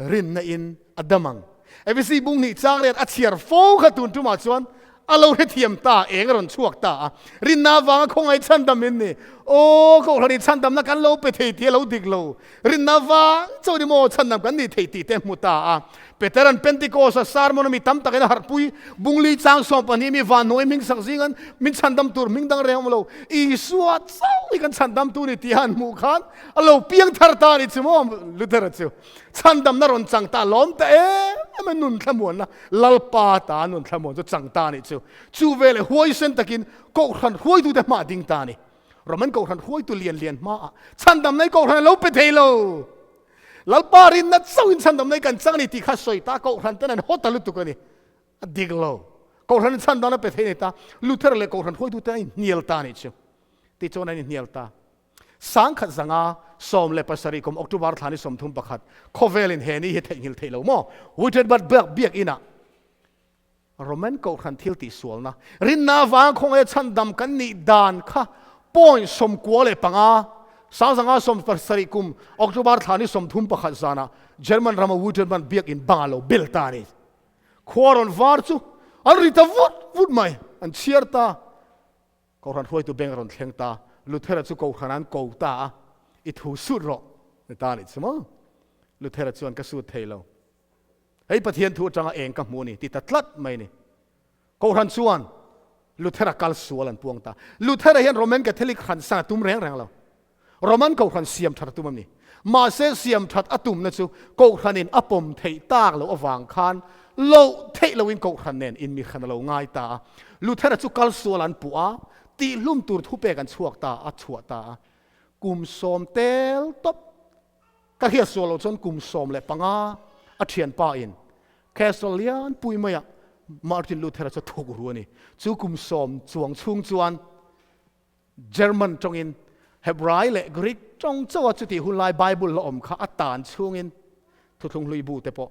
A: Rinna in a dam ang. Efesi bung hnih chang riat a chhiar fo kha tun tumah chuan a lo hrethiam ta, eng a rawn chhuak ta a. Rinna avanga khawngaih chhandam in ni. Aw, Kohhran in chhandamna kan lo pe thei tih a lo dik lo. Rinna vang chauh ni maw chhandam kan nih theih tih te hmu ta a. Peteran Pentecost-a sermon a mi tam takin a harhpui, Bungli chang 12 mi vanhnuai hming sak zingan min chhandam tur hming dang reng awm lo, Isua chauh hi kan chhandam tur ni tih a han hmuh khan a lo piang thar ta a ni chu maw Luther-a chu. Chhandamna rawn chang ta lawm ta em em a, nun thlamuanna Lalpa ta nun thlamuan chu chang ta a nih chu. Chu veleh huaisen takin Kohhran hruaitute hmah ding ta a ni. Roman Kohhran hruaitu lian lian hmaah chhandamna hi Kohhran a lo pe thei lo. Lalpa rinna chauhin chhandamna hi kan chang a ni tih kha sawi ta Kohhran ten an haw ta lutuk a ni. A dik lo. Kohhran in chhandamna pe thei a ni ta. Luther leh Kohhran hruaitu ten an inhnial ta a nih chu. Tichuan an inhnial ta. 1570 kum October thla ni 31 khawvelin he ni hi theihnghilh theih lo maw? Wittenberg biakinah Roman Kohhran thil tihsualna, rinna avanga khawngaia chhandam kan nih dan kha point 95, 1570 kum October thla ni 31 zanah German rama Wittenberg biakin bangah lo bel ta a ni. Khua rawn var chu an ri ta vut vut mai, an chhiar ta. Kohhran hruaitu beng a rawn thleng ta, Luthera chu Kohhran an ko ta a, I thu sut rawh, ni ta a nih chu maw? Luthera chuan ka sut thei lo. Hei Pathian thu atanga eng ka hmu a ni ti ta tlat mai a ni. Kohhran chuan Luthera kal sual an puang ta. Luthera hian Roman Catholic hran san a tum reng reng lo. Roman Kohhran siam that a tum a ni. Mahse siam that a tumna chu Kohhranin a pawm theih tak loh avang khan loh theih loin Kohhran nen inmihran a lo ngai ta a. Luthera chu kal sual an puh a, tihlum tur thupek an chhuak ta a, chhuah ta a. Kum sawm tel tawp Ka hriat sual loh chuan kum 15 a thianpa in Castle lian pui maiah Martin Luther-a chu a thuk ru a ni. Chu kum sawm chuang chhung chuan German tawngin Hebrai leh Greek tawng chauha chutih hun lai Bible la awm kha a tan chhungin Thuthlung Hlui bu te pawh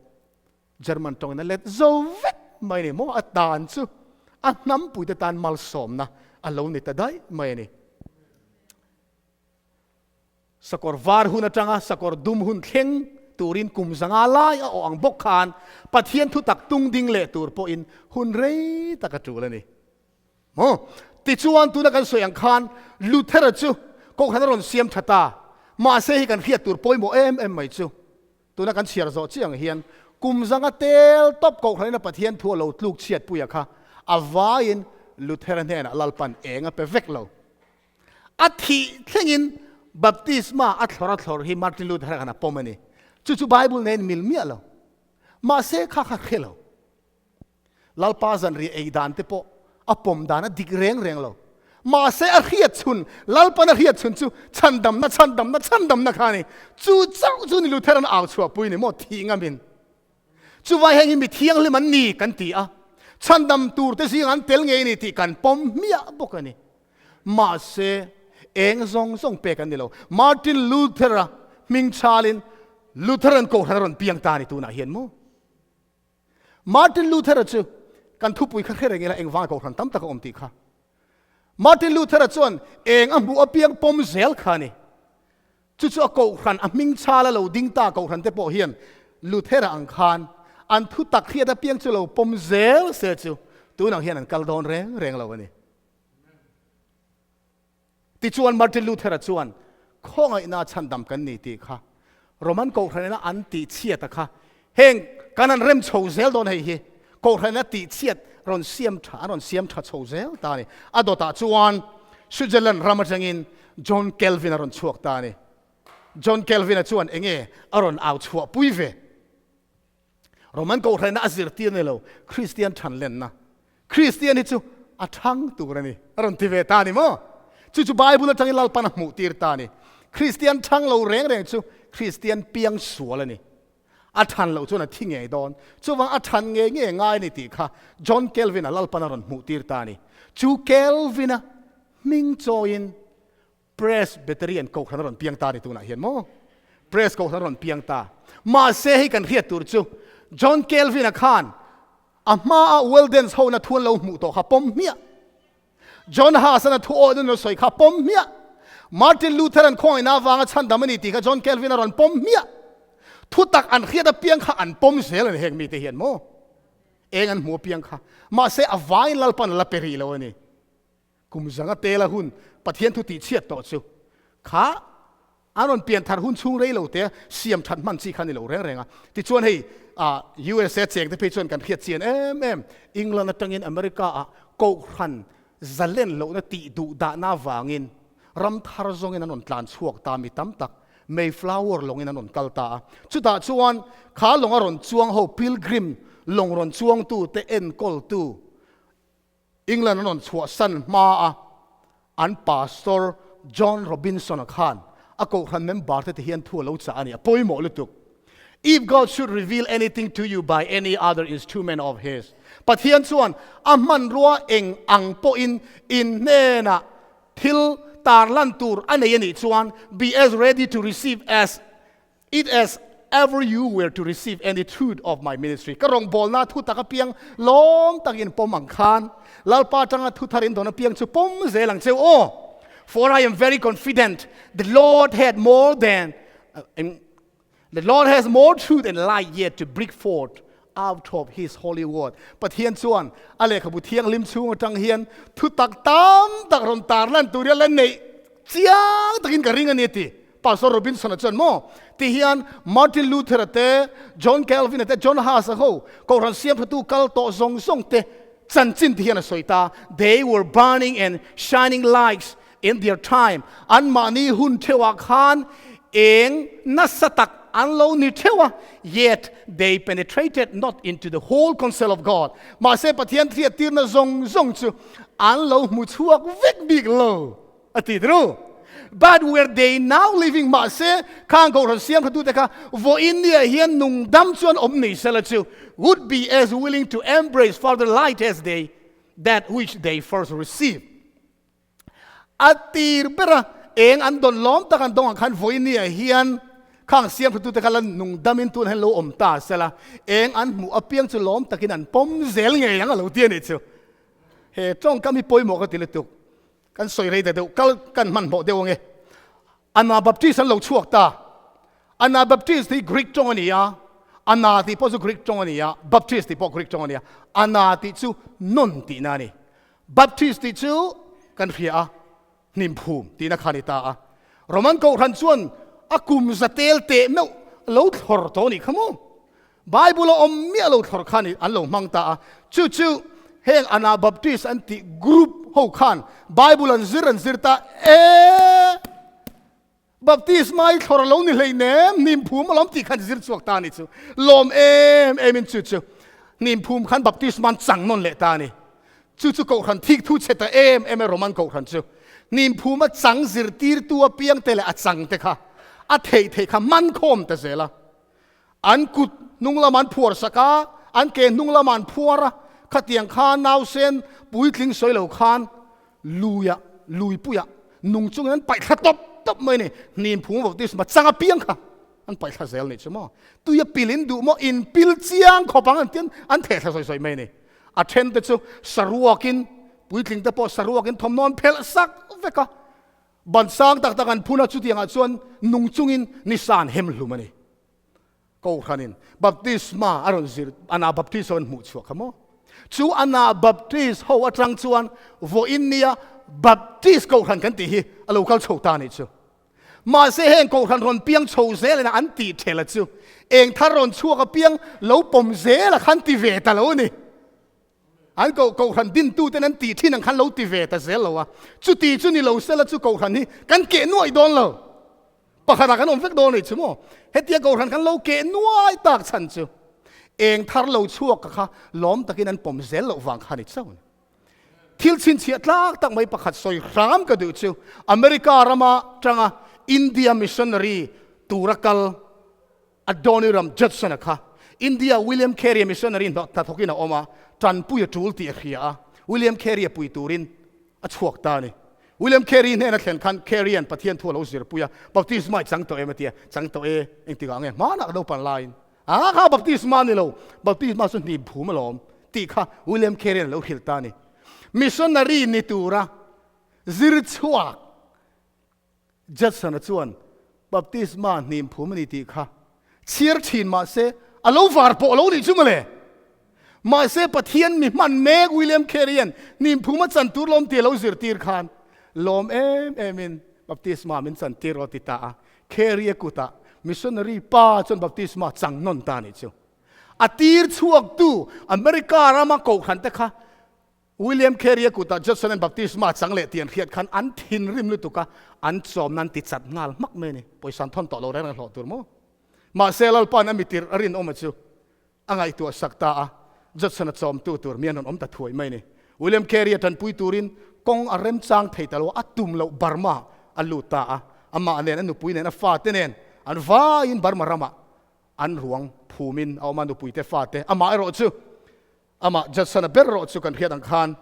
A: German tawngin a let zo vek mai a ni maw? A tan chu a hnampuite tan malsawmna a lo ni ta daih mai a ni. Sakawr var hun atanga sakawr dum hun thleng turin kum zanga lai a awh ang bawk khan Pathian thutak tung ding leh tur pawhin hun rei tak a tul a ni. Maw? Tichuan tuna kan sawi ang khan Luthera chu Kohhran a rawn siam tha ta. Mahse hei kan hriat tur pawimawh em em mai chu tuna kan chhiar zawh chiang hian kum zanga tel tawp Kohhranin a Pathian thu a lo tluk chhiatpuia kha a vaiin Luthera hnenah Lalpan eng a pe vek lo. A thih thlengin baptisma a thlawr a thlawr hi Martin Luther khan a pawm a ni. Chu chu Bible nen mil miah lo. Mahse kha kha hre lo. Lalpa zanriah ei dan te pawh a pawm dan a dik reng reng lo. Mahse a hriat chhun, Lalpan a hriat chhun chu chhandamna, chhandamna, chhandamna kha a ni. Chu chauh chu ni Luther an au chhuahpui ni maw thih ngamin. Chuvai heng hi mi thianghlim an ni kan ti a, chhandam tur te zingah an tel ngei a ni tih kan pawm hmiah bawk a ni. Mahse, eng zawng zawng pek an ni lo. Martin Luther-a hming chhalin Lutheran Kohhran a rawn piang ta a ni tunah hian maw? Martin Luther-a chu kan thupui kha hre reng ila engvanga Kohhran tam tak a awm tih kha. Martin Luther-a chuan eng a hmuh apiang pawm zel kha a ni. Chu chu a Kohhran a hming chhala lo ding ta Kohhran te pawh hian Luther-a ang khan an thutak hriat apiang chu lo pawm zel se chu tunang hian an kal dawn reng reng lo a ni. Tichuan Martin Luther-a chuan khawngaihna chhandam kan ni tih kha Roman Kohhranina an tihchhiat a kha heng kan an rem chho zel dawn hei hi Kohhranina tihchhiat rawn siam tha an rawn siam tha chho zel ta a ni. A dawtah chuan Switzerland ram atangin John Calvin a rawn chhuak ta a ni. John Calvin-a chuan enge a rawn au chhuahpui ve? Roman Kohhranna a zirtir ni lo, Kristian thanlenna. Kristian hi chu a thang tur a ni, a rawn ti ve ta a ni maw? Chu chu Bible atangin Lalpan a hmuh tir ta a ni. Kristian thang lo reng reng chu Kristian piang sual a ni. A than loh chuan a thi ngei dawn. Chuvang a than ngei ngei ngai a ni tih kha John Calvin-a Lalpan a rawn hmuh tir ta a ni. Chu Calvin-a hming chawiin Presbyterian Kohhran a rawn piang ta a ni tunah hian maw? Pres Kohhran a rawn piang ta. Mahse hei kan hriat tur chu John Calvin-a khan A hmaa Weldens ho na thu an lo hmuh tawh kha pawm hmiah. John Huss-an a thu awih nun a sawi kha pawm hmiah. Martin Luther-an khawngaihna avanga chhandam a ni tih kha John Calvin a rawn pawm hmiah. Thutak an hriat apiang kha an pawm zel a ni heng mite hian maw? Eng an hmuh apiang kha. Mahse a vaiin Lalpan a la pe rih lo a ni. Kum zanga tela hun Pathian thu tihchhiat tawh chu kha an rawn pian thar hun chhung rei lo te siam that hman chi kha ni lo reng reng a. Tichuan hei USA cheng te phei chuan kan hriat chian em em England atangin America ah Kohhran zalen lohna tih duh dahna avangin ram thar zawngin an rawn tlan chhuak ta mi tam tak Mayflower lawngin an rawn kal ta a. Chutah chuan kha lawng a rawn chuang ho Pilgrim lawng rawn chuangtute enkawltu England an rawn chhuahsan hma a an Pastor John Robinson-a khan a kohhran member te ti hian thu a lo chah a ni, a pawimawh lutuk. If God should reveal anything to you by any other instrument of his, Pathian chuan a hmanrua eng ang pawhin in hnenah thil tarlan tur a nei a nih chuan be as ready to receive as It as ever you were to receive any truth of my ministry. Ka rawngbawlna thu tak apiang lawm takin pawm ang khan Lalpa atanga thu thar in dawn apiang chu pawm zel ang cheu aw. For I am very confident the Lord had more than the Lord has more truth and light yet to bring forth out of his holy word. Pathian chuan a lehkhabu thianghlim chhung atang hian thu tak tam tak rawn tarlan tur hi a la neih chiang takin ka ring a ni a ti. Pastor Robinson-a chuan maw ti hian Martin Luther-a te, John Calvin-a te, John Huss-a ho Kohhran siamthatu kal tawh zawng zawng te chanchin ti hian a sawi ta, They were burning and shining lights in their time, anmahni hun theuhah khan eng nasa tak an lo ni theuh a, yet they penetrated not into the whole counsel of God, mahse Pathian hriattirna zawng zawng chu an lo hmu chhuak vek bik lo. A ti tru. But were they now living mahse khang Kohhran siam khatute kha vawiin niah hian nung dam chuan awm nei sela chu would be as willing to embrace further light as they that which they first received. A tir bera eng an dawn lawm tak an dawng ang khan vawiin niah hian khang siam khatute kha la nung damin tun hian lo awm ta sela eng an hmuh apiang chu lawm takin an pawm zel ngei ang a lo ti a nih chu. He tawngkam hi pawimawh ka ti lutuk. Kan sawi rei ta deuh, kal kan hmanhmawh deuh ange. Anabaptist an lo chhuak ta. Anabaptist hi Greek tawng a ni a, Ana tih pawh chu Greek tawng a ni a, Baptist tih pawh Greek tawng a ni a. Ana tih chu nawn tihna a ni. Baptist tih chu kan hria a, hnimphum tihna kha a ni ta a. Roman Kohhran chuan a kum za tel teh meuh lo thlawr tawh a nih kha maw? Bible a awm miah lo thlawr khan an lo hmang ta a, chu chu heng Anabaptist an tih group ho khan Bible an zir an zir ta e, Baptist mai thlawr a lo ni hlei nem, hnimphum alawm tih khan zir chhuak ta a ni chu, lawm em em in chu chu hnimphum khan Baptist man chang nawn leh ta a ni. Chu chu Kohhran thik thu chhe ta em em e Roman Kohhran chu hnimphum a chang zirtirtu apiang te leh a chang te kha a theih theih kha man khawm ta zel a. An kut hnung lam an phuar sak a, an ke hnung lam an phuar a, khatiang khan nausen puitling sawi lo khan luiah, luipuiah nung chungin an paih thla tawp tawp mai a ni. Hnim phung baptisma chang apiang kha an paih thla zel nih chu maw. Tui a pil in duh maw, in pil chiang khawp ang an ti an theh thla sawi sawi mai a ni. A then te chu saruakin, puitling te pawh saruakin thawmhnaw an phelh sak vek a, Ban sang tak tak an phun a, chutiangah chuan nung chungin nisa an hem hlum a ni. Kohhranin baptisma a rawn zir, Anabaptist ho an hmuh chhuah kha maw? Chu Anabaptist ho atang chuan vawiin nia Baptist Kohhran kan tih hi a lo kal chho ta a nih chu. Mahse heng Kohhran rawn piang chho zelin an tih thela chu eng thar rawn chhuak apiang lo pawm zela khan ti ve ta lo a ni. An koh Kohhran dintuten an tih thin ang khan lo ti ve ta zel lo a, chuti chu ni lo sela chu Kohhran hi kan keh nuaih dawn lo. Pakhatah kan awm vek dawn anih chu maw? Hetia Kohhran kan lo keh nuai tak chhan chu eng thar lo chhuak ka kha lawm takin an pawm zel loh vang kha ni chauh a ni. Thil chhinchhiah tlak tak mai pakhat sawi hram ka duh chu America rama tanga India missionary tura kal Adoniram Judson-a kha India William Carey-a missionary hnathawkin a awm a, tanpui a tul tih a hria a, William Carey-a pui turin a chhuak ta a ni. William Carey hnena thlen khan Carey-a'n Pathian thu a lo zirpui a, Baptisma i chang tawh em a ti a, Chang tawh e, engtikah nge hmanah ka naupan laiin. A kha baptisma a ni lo, baptisma chu hnim phum alawm. tih kha William Carey-a'n a lo hrilh ta a ni. Missionary ni tura zir chhuak Judson-a chuan baptisma hnim phum a ni tih kha chhiar thin mah se a lo var pawh lo nih chu mawle. Mahse Pathian mi hman mek William Carey-a'n hnim phum a chan tur lawm tih a lo zirtir khan lawm em emin baptisma min chan tir aw ti ta a. Carey-a kutah missionary pa chuan baptisma chang nawn ta nih chu. A tir chhuaktu America rama kohhran te kha William Carey-a kutah Judson-a'n baptisma chang leh tih an hriat khan an thinrim lutuk a, an chawmna an ti chat nghal hmak mai a ni. Pawisa an thawn tawh lo reng reng hlawh tur maw? Mahse Lalpa'n a mitirh a rinawma chu a ngaihtuah sak ta a, Judson-a chawmtu tur mi an rawn awm ta thuai mai a ni. William Carey-a tanpui turin kawng a remchang thei ta lo a, a tum loh Burma a lut ta a, amah nen, a nupui nen, a fate nen an vaiin Burma ramah an ruang phumin a awm a, nupuite fate amaherawh chu Amah Judson-a ber erawh chu kan hriat ang khan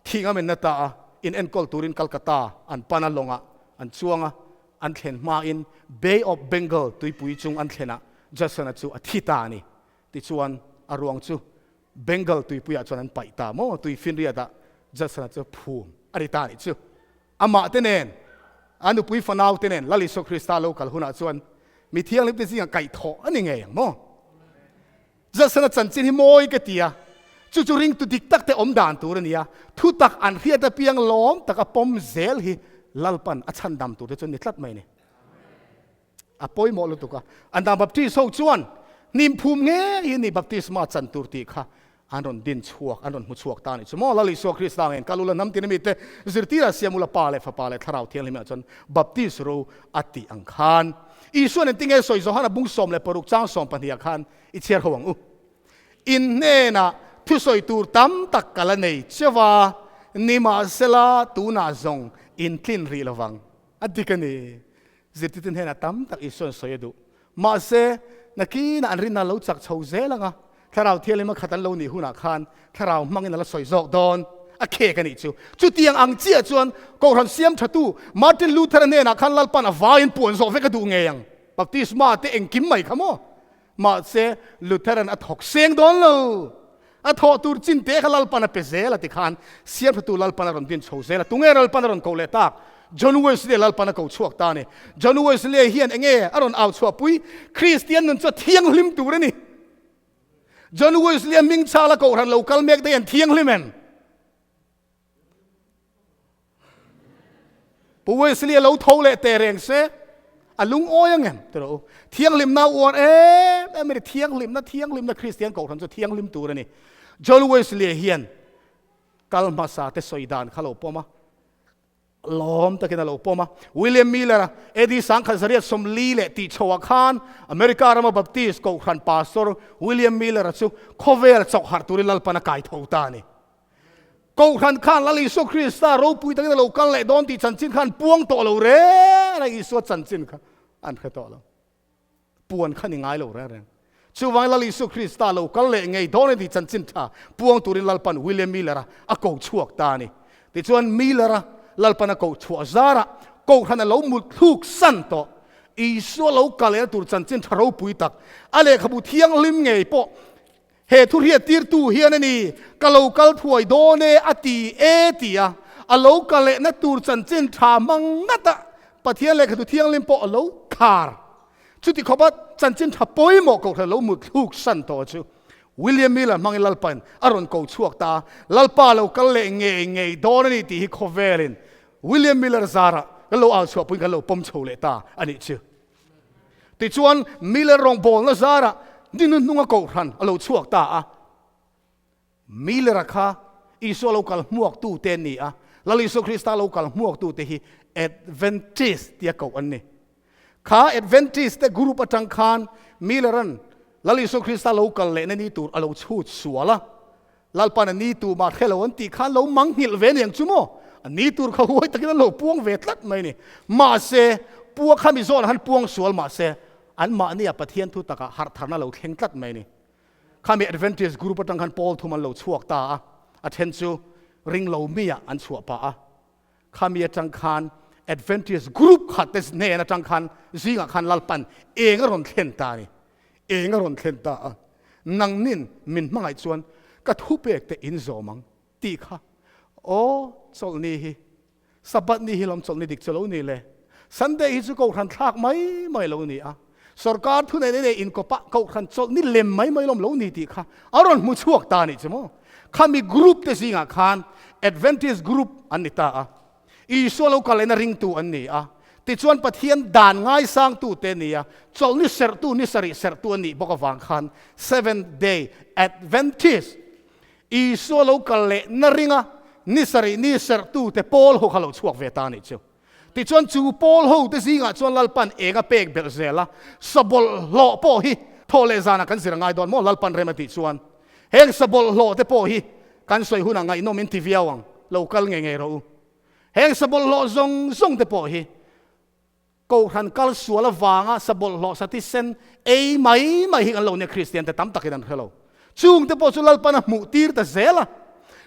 A: thih ngamin na ta a, in enkawl turin Calcutta an pan a, lawngah an chuang a, an thlen hmain Bay of Bengal tuipui chung an thlenah Judson-a chu a thi ta a ni. Tichuan a ruang chu Bengal tuipuiah chuan an paih ta maw? Tui finriatah Judson-a chu phum a ni ta a nih chu. Amah te nen, a nupui fanau te nen Lal Isua Krista lo kal hunah chuan mi thianghlim te zingah kaihthawh a ni ngei ang maw? Judson-a chanchin hi mawi ka ti a, chu chu ringtu dik tak te awm dan tur a ni a, thutak an hriat apiang lawm taka pawm zel hi Lalpan a chhandam tur te chu a ni tlat mai a ni. A pawimawh lutuk a, an Baptist ho chuan hnim phum ngei ni baptisma chan tur tih kha an rawn din chhuak, an rawn hmu chhuak ta a nih chu maw? Lal Isua Krista ngei kal ula hnam tin ami te zirtir a siam ula Pa leh Fapa leh Thlarau Thianghlim ah chuan baptist ro a tih ang khan Isuan engtin nge sawi Johana bung 16 chang 12 ah khan i chhiar ho ang u. In hnenah thusawi tur tam tak ka la nei cheu a, nimahsela tunah zawng in tlin rih lovang. A dik a ni. Zirtirtu hnenah tam tak Isua'n sawi a duh. Mahse, nakinah an rinna lo chak chho zel ang a, Thlarau Thianghlim a khat an lo nih hunah khan Thlarau hmangin a la sawi zawk dawn a khek a nih chu. Chutiang ang chiah chuan Kohhran siam thatu Martin Luther-a hnenah khan Lalpa'n a vaiin puan zawh vek a duh ngei ang. Baptisma te engkim mai kha maw? Mahse, Lutheran a thawk seng dawn lo. A thawh tur chin te kha Lalpan a pe zel a ti khan siamthatu Lalpan a rawn din chho zel a. Tunge Lalpan a rawn koh leh tak? John Wesley Lalpan a ko chhuak ta a ni. John Wesley hian enge a rawn au chhuahpui? Kristian nun chu a thianghlim tur a ni. John Wesley a hming chhala kohhran lo kal mek te hian thianghlim em? Pu Wesley a lo tho leh teh reng se, a lungawi ang em? Ti rawh u. Thianghlimna a uar em em a ni. Thianghlimna, thianghlimna Kristian kohhran chu thianghlim tur a ni. John Wesley hian kal hmasa te sawi dan kha lo pawm a, lawm takin a lo pawm a. William Miller-a AD 1840 leh tih chhoah khan America rama Baptist kohhran pastor William Miller-a chu khawvel chawkharh turin Lalpan a kai tho ta a ni. Kohhran khan Lal Isua Krista ropui takin a lo kal leh dawn tih chanchin khan puang tawh lo reng a, Isua chanchin kha an hre tawh lo. Puan kha ni ngai lo reng reng. Chuvangin Lal Isua Krista lo kal leh ngei dawn a ni tih chanchin tha puang turin Lalpan William Miller-a a ko chhuak ta a ni. Tichuan Miller-a Lalpan a koh chhuah zarah Kohhran a lo mut thluk san tawh. Isua lo kal lehna tur chanchin tha ropui tak, a lehkhabu thianghlim ngei pawh He thu hriattirtu hian a ni, Ka lo kal thuai dawn e, a ti e, ti a, a lo kal lehna tur chanchin tha hmang ngat a, Pathian lehkha thu thianghlim pawh a lo khar. Chuti khawpa chanchin tha pawimawh kohhran lo mut thluk san tawh chu William Miller hmangin Lalpain a rawn ko chhuak ta a, Lalpa lo kal leh ngei ngei dawn a ni tih hi khawvelin William Miller zarah kan lo au chhuahpuiin kan lo pawm chho leh ta a nih chu. Tichuan, Miller rawngbawlna zarah ni hnunga kohhran a lo chhuak ta a. Miller-a kha Isua lo kal hmuaktute an ni a, Lal Isua Krista lo kal hmuaktute hi Adventist tia koh an ni. Kha Adventist te group atang khan Miller-a'n Lal Isua Krista lo kal lehna ni tur a lo chhut sual a. Lalpa'n a ni tur mah hre lo an tih khan lo mang nghilh ve aniang chu maw? A ni tur kha huai takin an lo puang ve tlat mai a ni. Mahse, pua kha mi zawnah khan puang sual mahse, anmahnia Pathian thu takah harh tharna lo thleng tlat mai a ni. Khami Adventist group atang khan pawl thum an lo chhuak ta a, a then chu ring lo miah an chhuah pah a. Khami atang khan Adventist group khat te hnen atang khan zingah khan Lalpan eng a rawn thlen ta a ni. Eng a rawn thlen ta a. Nangnin min hmangaih chuan ka thupek te in zawm ang tih kha. Aw, chawlhni hi, Sabbath ni hi lawm chawlhni dik chu lo ni le. Sunday hi chu kohhran thlak mai mai lo ni a. Sorkar thuneihna nei inkawpah kohhran chawlhni lem mai mai lawm lo ni tih kha a rawn hmu chhuak ta a nih chu maw. Khami group te zingah khan Adventist group an ni ta a. Isua lo kal lehna ringtu an ni a. Tichuan Pathian dan ngaisangtu te nia, chawlhni serhtu ni sarih serhtu a nih bawk avang khan Seventh Day Adventist, Isua lo kal lehna ringa ni sarih ni serhtu te pawl ho kha lo chhuak ve ta a nih chu. Tichuan chu pawl ho te zingah chuan Lalpan eng a pek belh zel a, sabawlhhlawh pawh hi thawh leh zanah kan zir a ngai dawn maw Lalpan rem a tih chuan heng sabawlhhlawh te pawh hi kan sawi hunah ngaihnawm in ti viau ang, lo kal ngei ngei rawh u. Heng sabawlhhlawh zawng zawng te pawh hi Kohhran kal sual avanga sabawlhhlawh satisen ei mai mai hi kan lo nia Kristian te tam takin an hre lo. Chung te pawh chu Lalpan a hmuh tir ta zel a.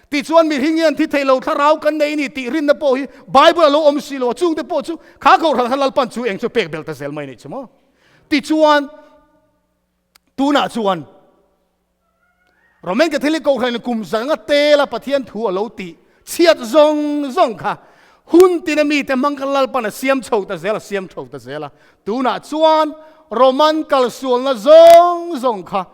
A: Tichuan mihring hian thi thei lo thlarau kan nei ni tih rinna pawh hi Bible a lo awm si lo a, chung te pawh chu kha Kohhran khan Lalpan chu eng chu pek belh ta zel mai nih chu maw. Tichuan tunah chuan Roman Catholic Kohhran kum zanga tela Pathian thu a lo tih chhiat zawng zawng kha hun tina mite hmang kha Lalpan a siam chho ta zel a, siam tho ta zel a. Tunah chuan Roman kalsualna zawng zawng kha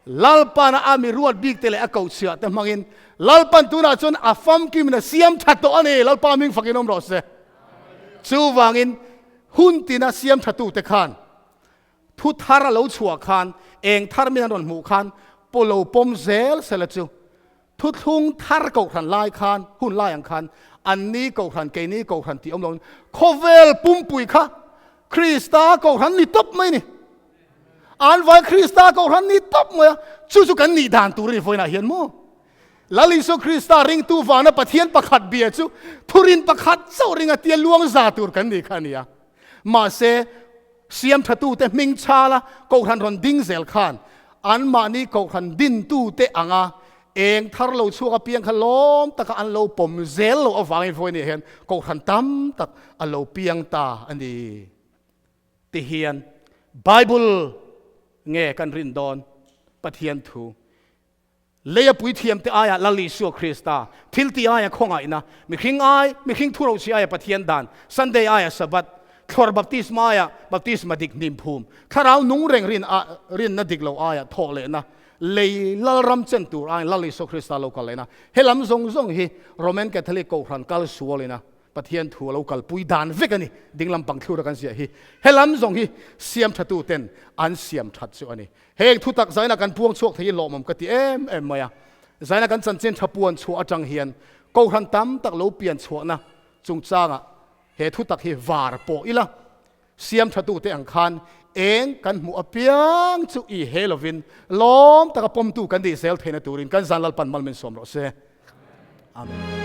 A: Lalpan a mi ruat bik te leh a kohchhiah te hmangin Lalpan tunah chuan a famkimin a siam tha tawh a ni. Lalpa hming fakin awm rawh se. Chuvangin hun tina siam thatute khan Thu thar a lo chhuah khan, eng thar min an rawn hmuh khan paw lo pawm zel sela chu thuthlung thar kohhran lai khan, hun lai ang khan anni kohhran, keini kohhran tih awm loin khawvel pumpui kha Krista kohhran ni tawp mai a ni. An vai Krista kohhran ni tawp mai a, chu chu kan nih dan tur a ni vawiinah hian maw? Lal Isua Krista ringtu vana Pathian pakhat bia chu thurin pakhat chauh ringa tia luang za tur kan nih kha a ni a. Mahse, Siamthatute hming chhala Kohhran rawn ding zel khan anmahni Kohhran dintute anga eng thar lo chhuak apiang kha lawm taka an lo pawm zel loh avangin vawiin hian Kohhran tam tak a lo piang ta a ni ti hian Bible nge kan rin dawn Pathian thu Leia puithiamte aiah Lal Isua Krista, thiltih aia khawngaihna, mihring ai, mihring thurochhi aia Pathian dan, Sunday aia Sabbath, thlawr baptisma aia baptisma dik hnim phum, thlarau nung reng rin a rinna dik lo aia thawh lehna, lei Lalram chen tur aiin Lal Isua Krista lo kal lehna. He lam zawng zawng hi Roman Catholic Kohhran kal sualina Pathian thu a lo kalpui dan vek a ni. Ding lam pang thlura kan ziah hi he lam zawng hi siam thatu ten an siam that chu a ni. Heng thu tak zaina kan puang chhuak thei hi lawmawm ka ti em em mai a. Zaina kan chanchin tha puan chhuah atang hian Kohhran tam tak lo pian chhuahna chungchangah he thu tak hi var pawh ila siam thatu te ang khan eng kan hmuh apiang chu i he lovin lawm taka pawmtu kan nih zel theihna turin kan zan Lalpan mal min sawm rawh se. Amen.